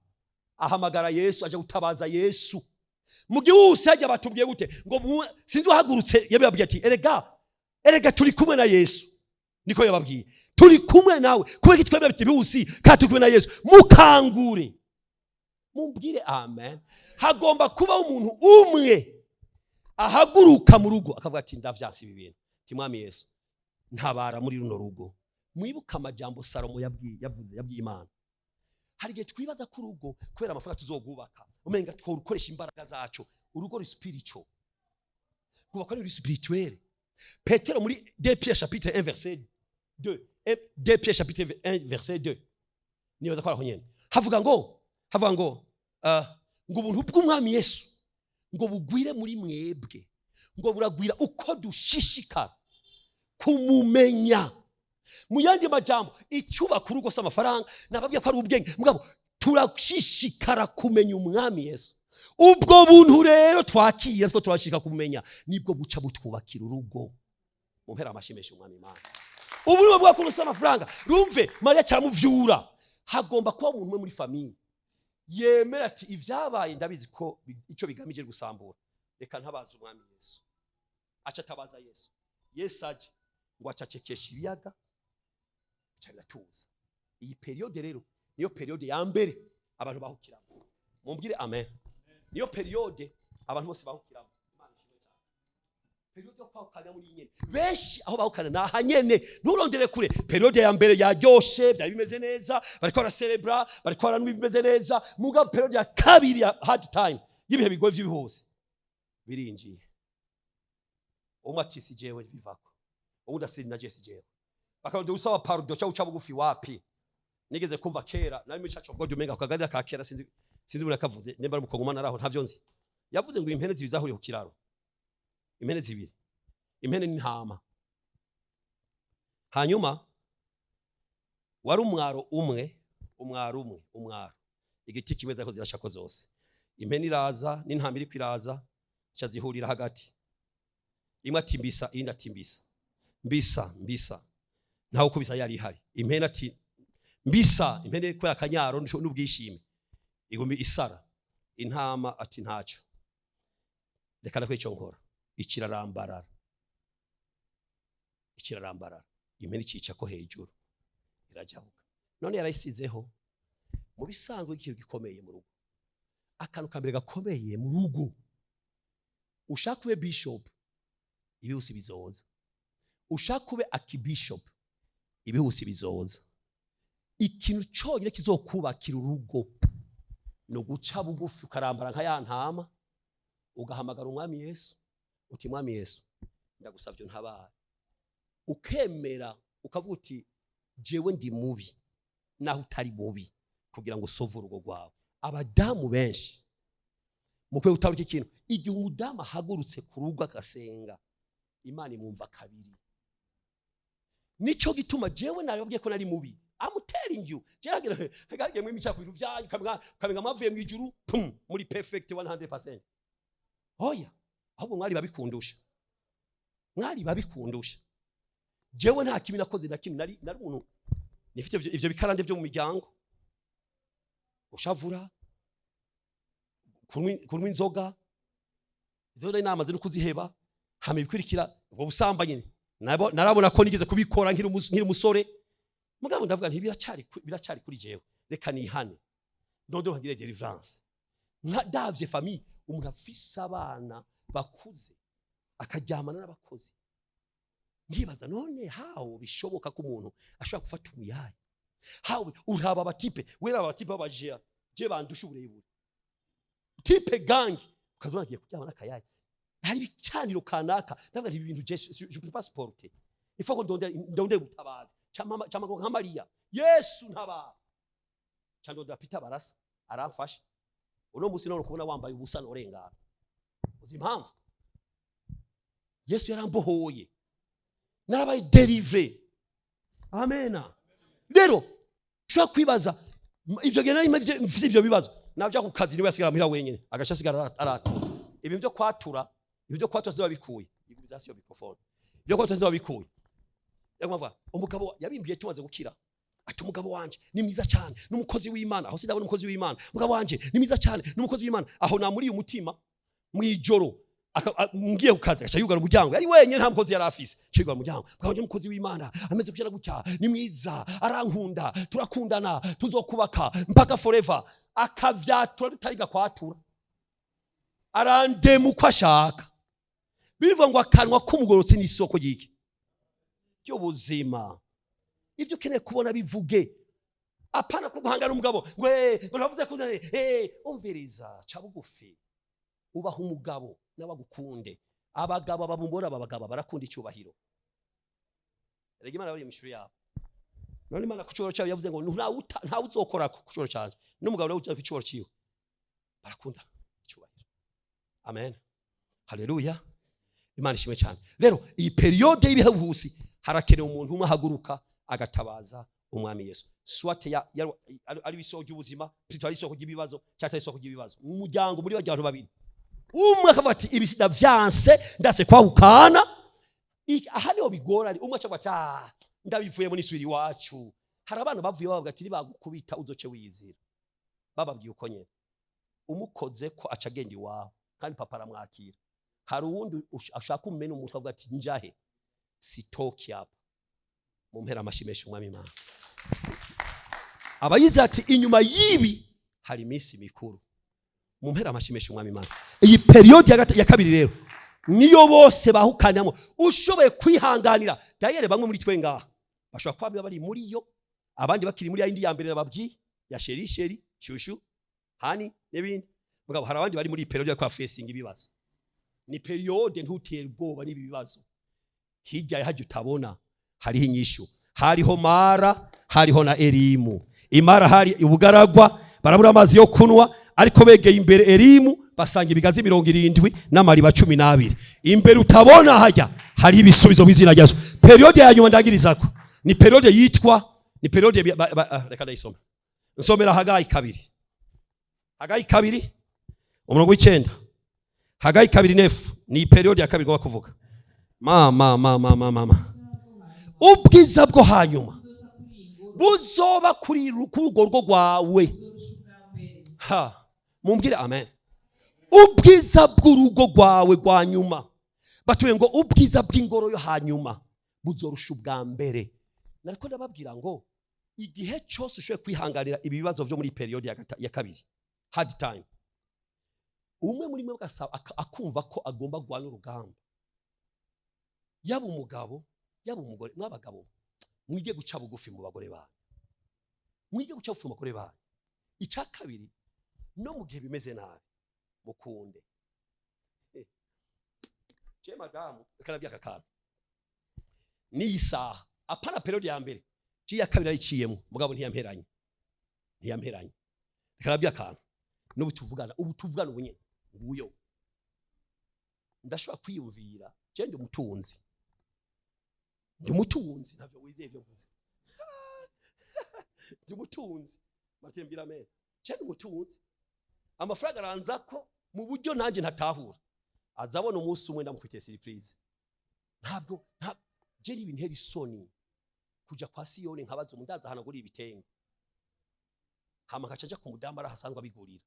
ahamagara Yesu, aja gutabaza Yesu mu gihuse. Hajya batubwiye gute? Ngo sinzi uhagurutse yababwiye ati: "Erega, erega turi kumwe na Yesu." Niko yababwiye: "Turi kumwe nawe." Kubera iki twemera biti bihusi kandi turi kumwe na Yesu? Mukangure, mumbwire amen. Hagomba kubaho umuntu umwe ahaguruka mu rugo akavuga ati: "Ndavyanse ibi bintu." Ati: "Mwami Yesu, ntabara muri runo rugo." Mwibuke amajambo Salomo yabwiye, yavuze, yabwiye Imana. Hari igihe twibaza ko urugo kubera amafaranga tuzogubaka, umenga tworukoresha imbaraga zacu. Urugo ruri spiritual, kubakwa ni spirituel. Petero muri 2 Pierre chapitre 1 verset 2, 2 Pierre chapitre 1 verset 2, nibaza ko ari aho nyene, havuga ngo ubuntu bw'Umwami Yesu ngo bugwire muri mwebwe, ngo buragwira uko dushishikara kumumenya. Mu yandi majambo, icyubaka urugo si amafaranga, nababwiye ko ari ubwenge. Mugabo turashishikara kumenya Umwami Yesu. Ubwo buntu rero twakira, two turashika kumenya, nibwo buca butwubakira urugo. Mumpera amashimisha Umwami Imana. Ubu nibo bwako urusa amafaranga. Rumve, Mariya caramuvyura. Hagomba kuba umuntu umwe muri famille yemera ati: "Ibyabaye ndabizi ko ico bigamije gusambura, reka ntabaza Umwami Yesu." Aca atabaza Yesu. Yesu aje ngo acacekesha ibiyaga, bica biratuza. Iyi période rero niyo période ya mbere abantu bahukiramo. Mumbwire amen. Niyo période abantu bose bahukiramo. Imana ishimwe cyane. Période yo kwahukana muri nyene, benshi aho bahukana ni aha nyene, nturondere kure. Période ya mbere yaryoshe, byari bimeze neza, bariko baraserebra, bariko baranywa, bimeze neza. Mugabo période ya kabiri ya hard time, y'ibihe bigoye vy'ibihuse birinjiye, umwe ati: "Si jewe bivako," uwundi ati: "Naje si jewe." Bakarondera usaba pardon cyangwa uca bugufi. Wapi. Nigeze kumva kera nari muri Church of God, umenga kagarira ka kera, sinzi umuntu yakavuze, nimba ari umukongomani araho ntavyo nzi. Yavuze ngo impene zibiri zahuriye ku kiraro, impene zibiri, impene n'intama. Hanyuma wari umwaro umwe, umwaro umwe, umwaro, igiti kimwe zako zirashako zose. Impene iraza n'intama iriko iraza, zica zihurira hagati. Imwe ati: "Mbisa," iyindi ati: "Mbisa, mbisa, mbisa." Ntawe ukubisa yari ihari. Impene ati: "Mbisa." Impene kubera akanyaro n'ubwishime igumi isara. Intama ati: "Ntaco, reka nakwe icyo nkora." Ikirarambarara, ikirarambarara, impene icica ko hejuru irajabuka. None yarayisizeho. Mu bisanzwe, ikintu gikomeye mu rugo, akantu ka mbere gakomeye mu rugo, ushaka ube bishop, ibihusi bizoza. Ushaka ube archbishop, ibihusi bizoza. Ikintu cyonyine kizokubakira urugo ni uguca bugufi, ukarambara nka ya ntama, ugahamagara Umwami Yesu uti: "Mwami Yesu, ndagusabye untabare." Ukemera ukavuga uti: "Jewe ndi mubi," naho utari mubi, kugira ngo usove urugo rwawe. Abadamu benshi mukwiye gutahura iki kintu. Igihe umudamu ahagurutse ku rugo agasenga, Imana imwumva kabiri. Nico gituma jewe nababwiye ko nari mubi. I'm telling you, jewe nagerageje mu imica ku bintu byanyu kamenga mavuye mu ijuru, pum, muri perfect 100%. Oya, ahubwo mwari babikundusha. Mwari babikundusha. Jewe nta kimi nakoze na kimi, nari umuntu nifite ivyo bikarande byo mu miryango. Ushavura, kunywa inzoga, izo nari namaze no kuziheba, hama ibikurikira ubwo busambanyi. Narabona ko nigeze kubikora nkiri umusore. Mugabo ndavuga nti biracari kuri jewe, reka nihane ndondo nkagire deliverance. Nka davye famille, umuntu afise abana bakuze akaryamana n'abakozi, nkibaza none hawo bishoboka ko umuntu ashobora gufata umuyayi? Hawo uraba abatipe, wera abatipe babajia je bandusha uburebure, type gang, ukazona agiye kuryamana n'akayayi. Hari ibicaniro kanaka, ndavuga nti ibi bintu je peux pas supporter, il faut ko ndonde ubutabazi. Chama nka Mariya, Yesu ntabara. Chandondera Peter Barasa aramfasha. Uno musi none kubona wambaye ubusa norengana. Uzi impamvu? Yesu yarambohoye, narabaye délivré. Amena. Rero ushobora kwibaza ivyo gihe nari mfise ivyo bibazo, naja ku kazi niwe yasigara muhira wenyene, agaca asigara aratura. Ibintu byo kwatura, ibintu byo kwatura sizo babikuye. Igubizasiyo microphone. Ibyo kwatura sizo babikuye. Yakumva umugabo yabimbwiye tumaze gukira, ati umugabo wanje ni mwiza cyane, n'umukozi w'Imana. Aho sindabona umukozi w'Imana. Umugabo wanje ni mwiza cyane, n'umukozi w'Imana. Aho namuriye umutima mwijoro, ngiye ku kazi agaca yugara umuryango, yari wenyine nta mukozi yari afise. Aca yugara umuryango, umugabo wanje n'umukozi w'Imana, ameze gutya na gutya, ni mwiza, arankunda, turakundana, tuzokubaka mpaka forever. Akavyatura tutariga kwatura, arandema uko ashaka. Bivuga ngo akanwa k'umugororotsi ni isoko ry'iki? Ry'ubuzima. Ibyo ukeneye kubona bivuge, apana kuguhangana umugabo ngo ngo navuze ko umviriza, ca bugufi, ubaha umugabo nawe agukunde. Abagabo babumbora, aba bagabo barakunda icyubahiro. Erega Imana bari mu ishuri yabo. None Imana ku cyubahiro cyabo yavuze ngo ntawe uzokora ku cyubahiro cyanjye, n'umugabo nawe uza ku cyubahiro cyiwe. Barakunda icyubahiro. Amen, haleluya, Imana ishimwe cyane. Rero iyi période y'ibihuhusi harakenewe umuntu umwe ahaguruka agatabaza umwami Yesu. Soit ari isoko ry'ubuzima, plutôt ari isoko ry'ibibazo, cyangwa atari isoko ry'ibibazo. Mu muryango muri barya bantu babiri, umwe akavuga ati ibi sindavyanse, ndase kwahukana. Aha niho bigora. Umwe acavuga ati ndabivuyemo nisubira iwacu. Hari abana bavuye bavuga ati nibagukubita uzoce wiyizira. Bababwiye uko nyene, umukoze ko aca agenda iwawe kandi papa aramwakira. Hari uwundi ashaka umena umutwe avuga ati njahe, sitoki hapa. Mumpera amashimisha umwami Imana. Abayize ati inyuma y'ibi hari iminsi mikuru. Mumpera amashimisha umwami Imana. Iyi période ya kabiri rero niyo bose bahukaniramo. Ushoboye kwihanganira dayere, bamwe muri twe ngaha bashobora kuba bari muri yo, abandi bakiri muri yindi ya mbere nababwiye ya chéri, chéri, chouchou, honey n'ibindi. Mugabo hari abandi bari muri iyi période yo kwa facing ibibazo. Ni période, ntutere ubwoba n'ibi bibazo. Hirya ya hajya utabona hariho inyishu. Hariho Mara, hariho na Elimu. Imara hari ubugaragwa, barabura amazi yo kunwa, ariko begeye imbere Elimu basanga ibigazi 70 n'amariba 12. Imbere utabona hajya hari ibisubizo mu izina rya Yesu. Période ya nyuma ndagirizako ni période yitwa, ni période reka ndayisome. Nsomera Hagayi 2, Hagayi 2 umurongo w'9, Hagayi 2:9. Ni période ya kabiri ngomba kuvuga. Ma ma ma ma ma ma ma ubwiza bwo hanyuma buzoba kuri urwo rugo rwawe. Uzorusha ubwa mbere. Ha, mumbwire amen. Ubwiza bw'urugo rwawe rwa nyuma, batuye ngo ubwiza bw'ingoro yo hanyuma buzorusha ubwa mbere. Nariko ndababwira ngo igihe cyose ushoboye kwihanganira ibi bibazo byo muri période ya kabiri, hard time, umwe muri mwe akumva ko agomba guhana urugamba, yaba umugabo yaba umugore. Mw'abagabo mwige guca bugufi mu bagore banyu, mwige guca bugufi mu bagore banyu. Icya kabiri, no mu gihe bimeze nabi mukunde. Je madamu, reka nabwiye aka kantu n'iyi saha, apana période ya mbere, je iya kabiri ayiciyemo, mugabo ntiyamperanye, ntiyamperanye. Reka nabwiye akantu, n'ubu tuvugana, ubu tuvugana ubu nyene nguyo, ndashobora kwiyumvira je ndi umutunzi. Ndi umutunzi. Ntavyo wizeye ibyo mvuze. Ndi umutunzi. Martin, mbwira amen. Je ndi umutunzi. Amafaranga aranza ko mu buryo nanjye ntatahura. Azabona umunsi umwe ndamukwitiye surprise. Ntabwo je ni ibintera isoni kuja kwa Siyoni nkabaza umundaza ahanagura ibitenge, hama nkaca nja ku mudamu arahasanzwe abigurira.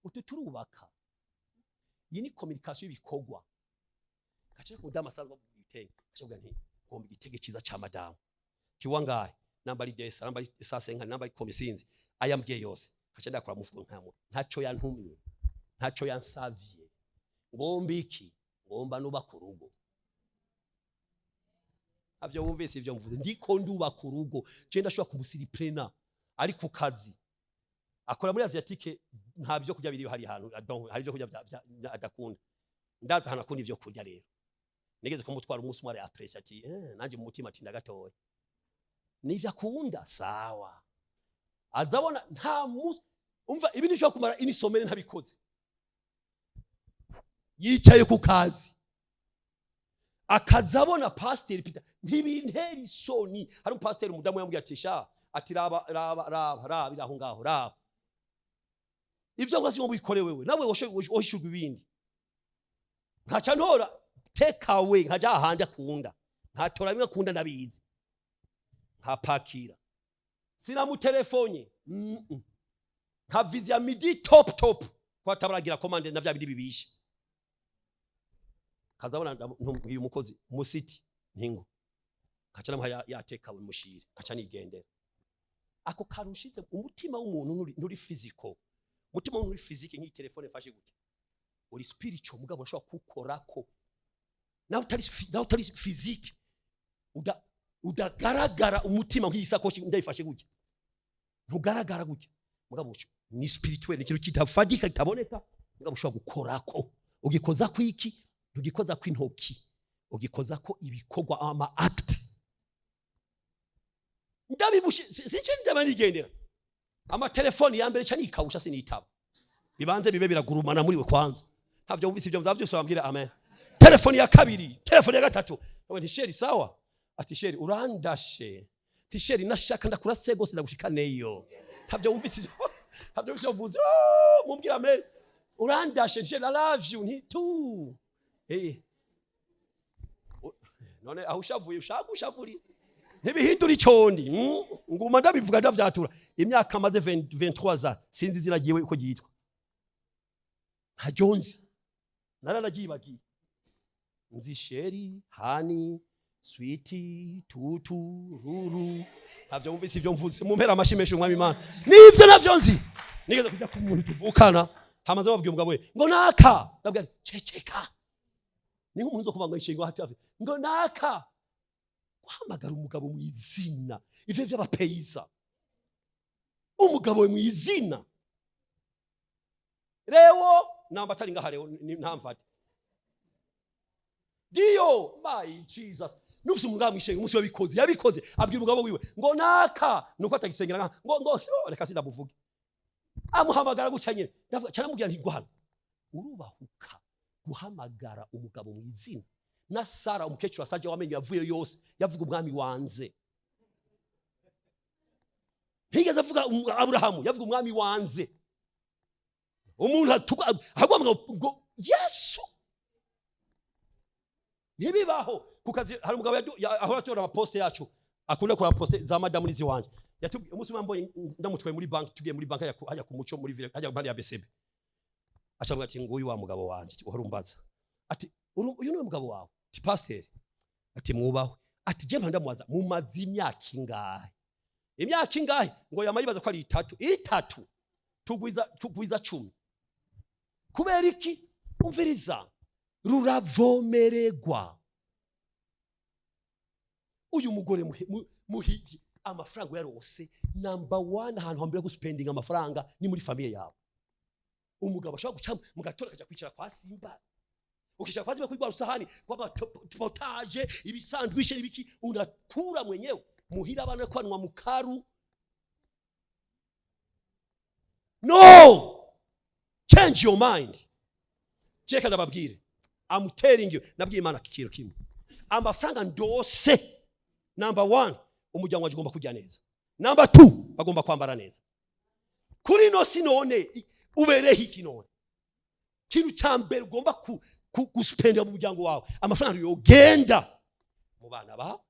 Utu turubaka, iyi ni communication y'ibikorwa. Nkaca nja ku mudamu asanzwe abigurira ibitenge, nkaca mvuga nti: "Ngomba igitenge ciza ca madamu kiwa ngahe, namba ari desa, namba ari sasenka, namba ari komi, sinzi." Ayambwiye yose nkaca ndakora mufuko nkamu. Ntaco yantumye, ntaco yansavye. Ngomba iki? Ngomba nubaka urugo. Avyo wumvise ivyo mvuze? Ndiko ndubaka urugo. Je ndashobora kumusurprena ari ku kazi akora muri Asiatique, nta byo kurya biri hari hantu, donc hari ibyo kurya adakunda. Ndaza ahantu akunda ivyo kurya. Rero nigeze kumutwara umunsi umwe, ari apprécié, ati nanjye mu mutima ati ndagatoya nivyo akunda. Sawa, azabona nta munsi. Umva, ibi nishobora kumara une semaine ntabikoze. Yicaye ku kazi akazabona Pasiteri Peter, ntibintera isoni. Hari umupasiteri, umudamu yambwiye ati: "Sha," ati, "raba, raba, raba, raba iraho ngaho, raba ivyo ngo ngo wikore wewe nawe woshurwa ibindi." Nkaca ntora take away, nkaja ahandi akunda, nkatora bimwe akunda, ndabizi, nkapakira, sinamutelefone, nkavizya midi top top ko atabaragira commande na vya bindi bibishe. Kazabona ntumbwiye umukozi musiti ntingo, nkaca namuha ya take away, mushire, nkaca nigendera. Ako kantu ushize umutima w'umuntu nturi physical. Umutima w'umuntu uri physique nk'iyi telefone mfashe gutya, uri spiritual. Mugabo urashobora kuwukorako nawe utari physique, udagaragara. Umutima nk'iyi sakoshi ndayifashe gutya, ntugaragara gutya, mugabo ni spirituel, ni ikintu kitafatika, kitaboneka, mugabo ushobora gukorako. Ugikoza kwiki? Ntugikoza kw'intoki, ugikoza ko ibikorwa, ama acte. Ndabibushe since ndaba nigendera. Amatelefoni ya mbere ca nikawusha, sinitaba, bibanze bibe biragurumana muri we kwanza. Ntavyo wumvise ivyo mvuze byose? Bambwira amen. Telefoni ya kabiri, telefoni ya gatatu, nti: "Chéri, sawa?" Ati: "Chéri, urandashe." Ati: "Chéri, nashaka ndakurase gose, ndagushikaneyo." Ntavyo wumvise ivyo? Ntavyo wumvise ivyo mvuze? Oh, mumbwira amen. "Urandashe chéri, I love you." Nti tu none aho ushavuye ushaka ushavurira ntibihindura icondi. Nguma ndabivuga, ndavyatura. Imyaka maze 23 ans, sinzi izina ryiwe uko ryitwa, ntaryo nzi, naranagibagiye. Nzi chéri, honey, sweetie, tutu, ruru. Ntavyo wumvise ivyo mvuze? Mumpera amashi menshi Umwami Imana. Nivyo navyo nzi. Nigeze kujya ku muntu tuvukana, hamaze babwiye umugabo we ngo naka, ndabwira nti: "Ceceka." Ni nk'umuntu uzo kuvuga ngo inshingo hati ngo naka, guhamagara umugabo mu izina, ivyo vy'abapeyisa, umugabo we mu izina. Rewo namba atari ngaha, reo ntamfate diyo. My Jesus, nufise umugabo mwishenga, umunsi wabikoze, yabikoze abwira umugabo wiwe ngo naka, nuko atagisengera nka ngo oh, reka sindamuvuge. Amuhamagara gutya nyene. Ndavuga cyane, mubwira nti: "Guhana urubahuka guhamagara umugabo mu izina." Na Sara umukecuru asaje wamenye yavuye yose, yavuga umwami wanze. Ntigeze avuga Aburahamu, yavuga umwami wanze. Umuntu aguhamagara ngo Yesu, ntibibaho. Ku kazi hari umugabo ahora atora amaposte yacu, akunda kuraba poste za madamu n'iziwanje. Yatubwiye umunsi umwe mbonye ndamutwaye muri banki, tugiye muri banki hajya ku muco muri ville, hajya impande ya BCB, acavuga ati: "Nguyu wa mugabo wanje uhora umbaza." Ati: "Uyu niwe mugabo wawe?" Ati: "Pasiteri." Ati: "Mwubahwe." Ati: "Je mpanda ndamubaza mumaze imyaka ingahe, imyaka ingahe?" Ngo yama yibaza ko ari itatu. Itatu tugwiza 10. Kubera iki? Umviriza, ruravomererwa. Uyu mugore muhigi amafaranga yarose, number one, ahantu hambere guspendinga amafaranga ni muri famille yawe. Umugabo ashobora guca mu gatora akajya kwicara kwa Simba, ukicara kwa Simba kuri rwa rusahani rw'amapotage, ibisandwishe n'ibiki, unatura mwenyewe muhira, abana kwanwa mukaru. No, change your mind. Jeka ndababwire, I'm telling you, nabwiye Imana ikintu kimwe. Amafaranga ndose, number 1, umuryango waje ugomba kurya neza, number 2, bagomba kwambara neza. Kuri no si none ubereho iki? None kintu cya mbere ugomba guspendera mu muryango wawe, amafaranga yogenda mu bana bawe,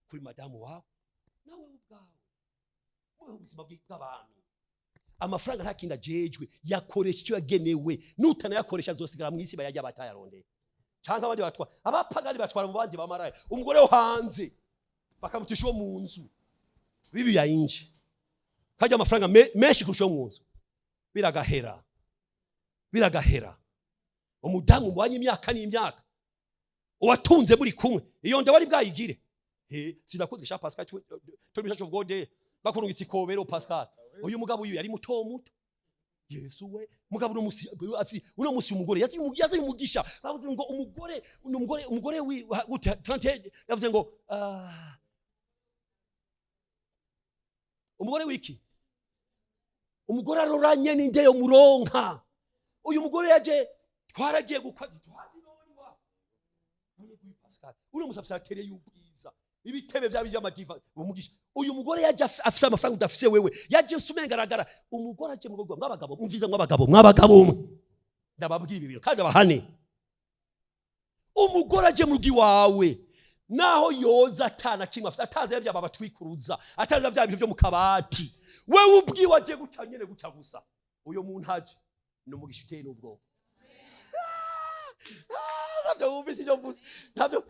kuri madamu wawe, nawe ubwawe mubeho ubuzima bw'abantu. Amafaranga nta kindi ajejwe, yakoresha icyo yagenewe. Nutanayakoresha azosigara mu isi bayajya batayarondeye, cyangwa abandi batwara, abapagani batwara mu bandi bamaraya. Umugore wo hanze bakamutisha uwo mu nzu, bibi yinje kajya amafaranga menshi kurusha uwo mu nzu. Biragahera, biragahera. Umudamu mubanye imyaka n'imyaka, uwatunze muri kumwe, iyo nda wari bwayigire. He, sinakoze sha Pascal, turi mu Church of God, bakurungitse ikobero. Pascal, uyu mugabo uyu yari muto muto. Yesu we, mugabo uno musi ati uno musi umugore yazi umugisha. Bavuze ngo umugore umugore umugore wi gute 30, yavuze ngo umugore wiki, umugore aroranye n'inde yo muronka. Uyu mugore yaje twaragiye gukwa twazi none wa none kuri Pascal uno musi afise y'ubwiza, ibitebe vya by'amadiva umugisha. Uyu mugore yaje afise amafaranga udafise wewe, yaje usumengaragara. Umugore aje mu rugo, mwabagabo umviza, mwabagabo mwabagabo umwe, ndababwira ibi bintu kandi abahane. Umugore aje mu rugo iwawe, naho yoza atana kimwe afite, atazi bya baba twikuruza, atazi bya bintu byo mu kabati, wewe ubwiwe aje guca nyene guca gusa. Uyo muntu aje ni umugisha uteye n'ubwoba. Ntabyo wumvise ibyo mvuze, ntabyo.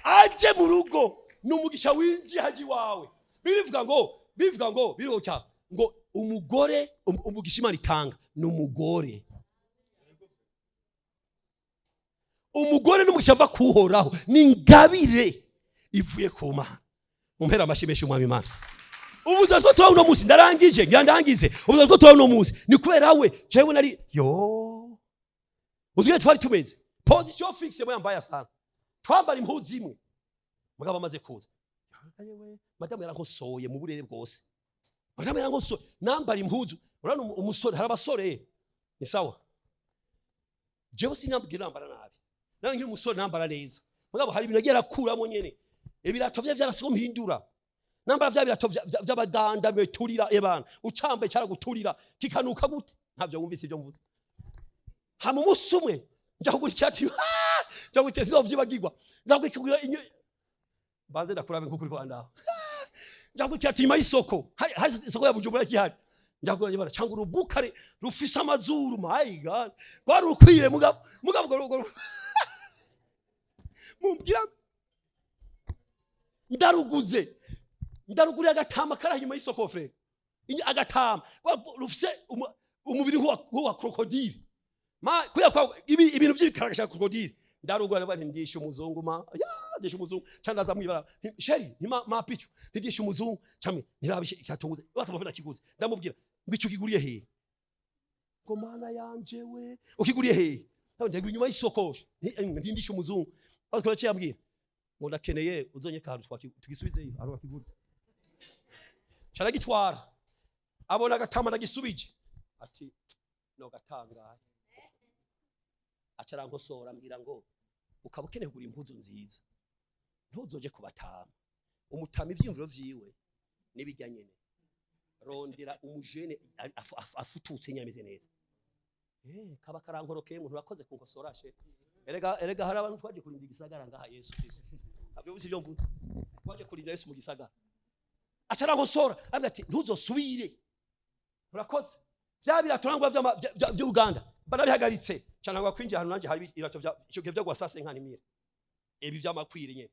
Aje mu rugo ni umugisha winjiye haji wawe. Bivuga ngo biruka ngo umugore umugisha Imana itanga ni umugore. Umugore n'umugisha ava kuhoraho, ni ingabire ivuye ku Mana. Mumpera amashi menshi umwami Imana. Ubuza two turaho uno munsi, ndarangije ngira ndangize. Ubuza two turaho uno munsi ni kubera we. Jewe nari yo uzwiye twari tumeze position fixe mwe mbaya sana, twambara impuzu imwe. Mugabo amaze kuza, yewe madamu yarankosoye mu burere bwose, madamu yarankosoye nambara impuzu. Urabona umusore, hari abasore ni sawa, jewe sinambwira nambara nabi, nari nkiri umusore nambara neza. Mugabo hari ibintu agera akuramo nyene, ibirato vye vyarasigo mpindura nambara vya birato vy'abaganda biturira ebana, ucambaye cyaraguturira kikanuka gute. Ntavyo wumvise ibyo mvuze. Hama umunsi umwe nja kugura icyati, nja guteza sizovyibagirwa, nza kugura banze ndakurabe nkuko uri Rwanda, nja kugura icyati nyuma y'isoko, hari isoko ya Bujumbura kihari, nja kugura ibara cyangwa urubukare rufise amazuru. My God, rwari rukwire mugabo mugabo mumbwira ndaruguze, ndaruguriye agatama kari nyuma y'isoko frere, agatama rufise umubiri nk'uwa crocodile, ma kuya kwa ibintu by'ibikaragasha crocodile. Ndarugura ndavuga nti ndisha umuzungu, ma ya ndisha umuzungu candaza mwibara sheri ni ma picho ndisha umuzungu camwe ntirabishe cyatunguze watamufuna kiguze. Ndamubwira ngo kiguriye he, ngo mana yanje we ukiguriye he? Ndagura inyuma y'isoko ndindisha umuzungu. Aho cyo yambwira ngo ndakeneye uzonye kantu tugisubizeyo aho bakigura. Caragitwara abona agatama ndagisubije, ati no gatangaye. Acarankosora ambwira ngo ukaba ukeneye kugura impuzu nziza ntuzoje kubatama, umutama ivyimviro vyiwe nibijya nyene, rondera umujene afututse nyameze neza. Kaba karankorokeye umuntu urakoze kunkosora she. Erega hari abantu twaje kurinda igisagara ngaha Yesu Kristo. Abyo bisi byo mvuze. Twaje kurinda Yesu mu gisagara. Acarankosora ambwira ati ntuzosubire. Urakoze. Vya biratorangwa vya Uganda barabihagaritse. Cyangwa kwinjira hano nanje hari irato vya icyo gihe byagwa sase nka nimira. Ebi vyamakwire nyene.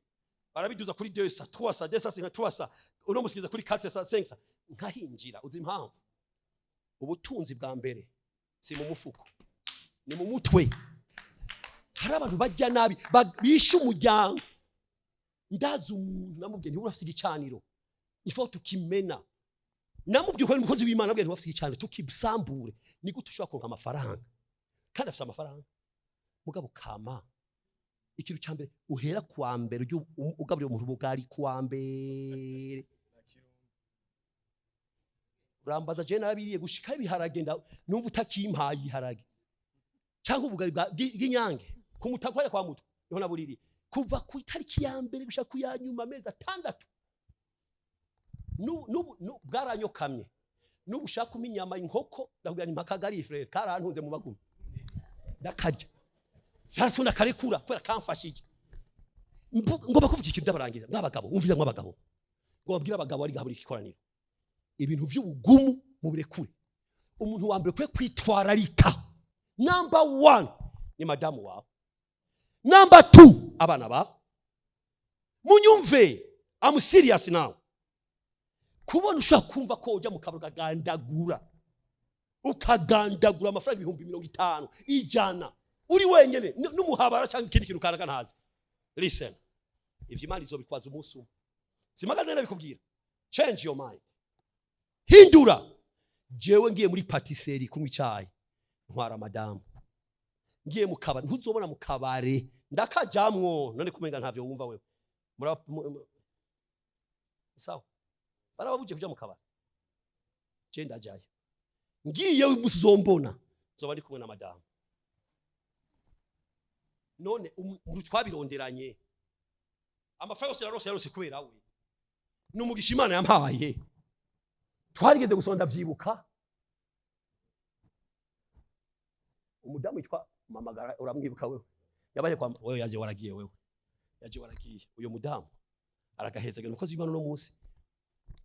Barabiduza kuri 200, 300, 250, 300. Uno musikiza kuri 400, 500. Nkahinjira uzi impamvu. Ubutunzi bwa mbere si mu mufuko, ni mu mutwe. Hari abantu bajya nabi bishe umuryango. Ndazi umuntu namubwiye nti urafise igicaniro, ifo tukimena. Namubwiye ko ari umukozi w'Imana, namubwiye nti urafise igicaniro tukibsambure. Ni gute ushobora kuronka amafaranga kandi afise amafaranga? Mugabo kama ikintu cya mbere uhera kuwa mbere ugaburira umuntu ubugari kuwa mbere. Urambaza je narabiriye gushika ibiharage numva utakimpaye iharage cyangwa ubugari bw'inyange kumutakwa kwa mutwe niho nabuririye. Kuva ku itariki ya mbere gushika ku ya nyuma, amezi 6, n'ubu bwaranyokamye. N'ubu ushaka kumpa inyama, inkoko, ndakubwira nti mpakagari, frère, karantunze mu maguru, ndakarya vyarasunda karekura kubera kamfashije. Ngomba kuvuga ikintu, ndabarangiza. Mwabagabo, umvira, mwabagabo, ngo babwire abagabo ari gahabura ikoraniro, ibintu vy'ubugumu mubirekure. Umuntu wa mbere ukwiye kwitwararika, number one, ni madamu wawe, number two, abana bawe. Munyumve, I'm serious now. Kubona ushobora kumva ko ujya mu kabari ukagandagura, ukagandagura amafaranga 50,000, 100, uri wenyine n'umuhabara cyangwa ikindi kintu kanaka ntazi, listen, ivyo Imana izobikwaza umunsi umwe. Simagaze ndabikubwira. Change your mind, hindura. Jewe ngiye muri patisserie kunywa icyayi, ntwara madamu. Ngiye mu kabari, ntuzobona mu kabare ndakajamwo. None kumenga ntavyo wumva wewe? Sawa, barababuje kuja mu kabari, je ndajayo. Ngiye umunsi uzombona, nzoba ndi kumwe na madamu. None twabironderanye? Amafaranga yose narose, yarose kubera we, ni umugisha Imana yampaye. Twarigeze gusoma, ndavyibuka, umudamu witwa Mamagara, uramwibuka wewe? Yabaye kwa wewe, yaje waragiye, wewe yaje waragiye. Uyo mudamu aragaheza umukozi w'Imana. Uno munsi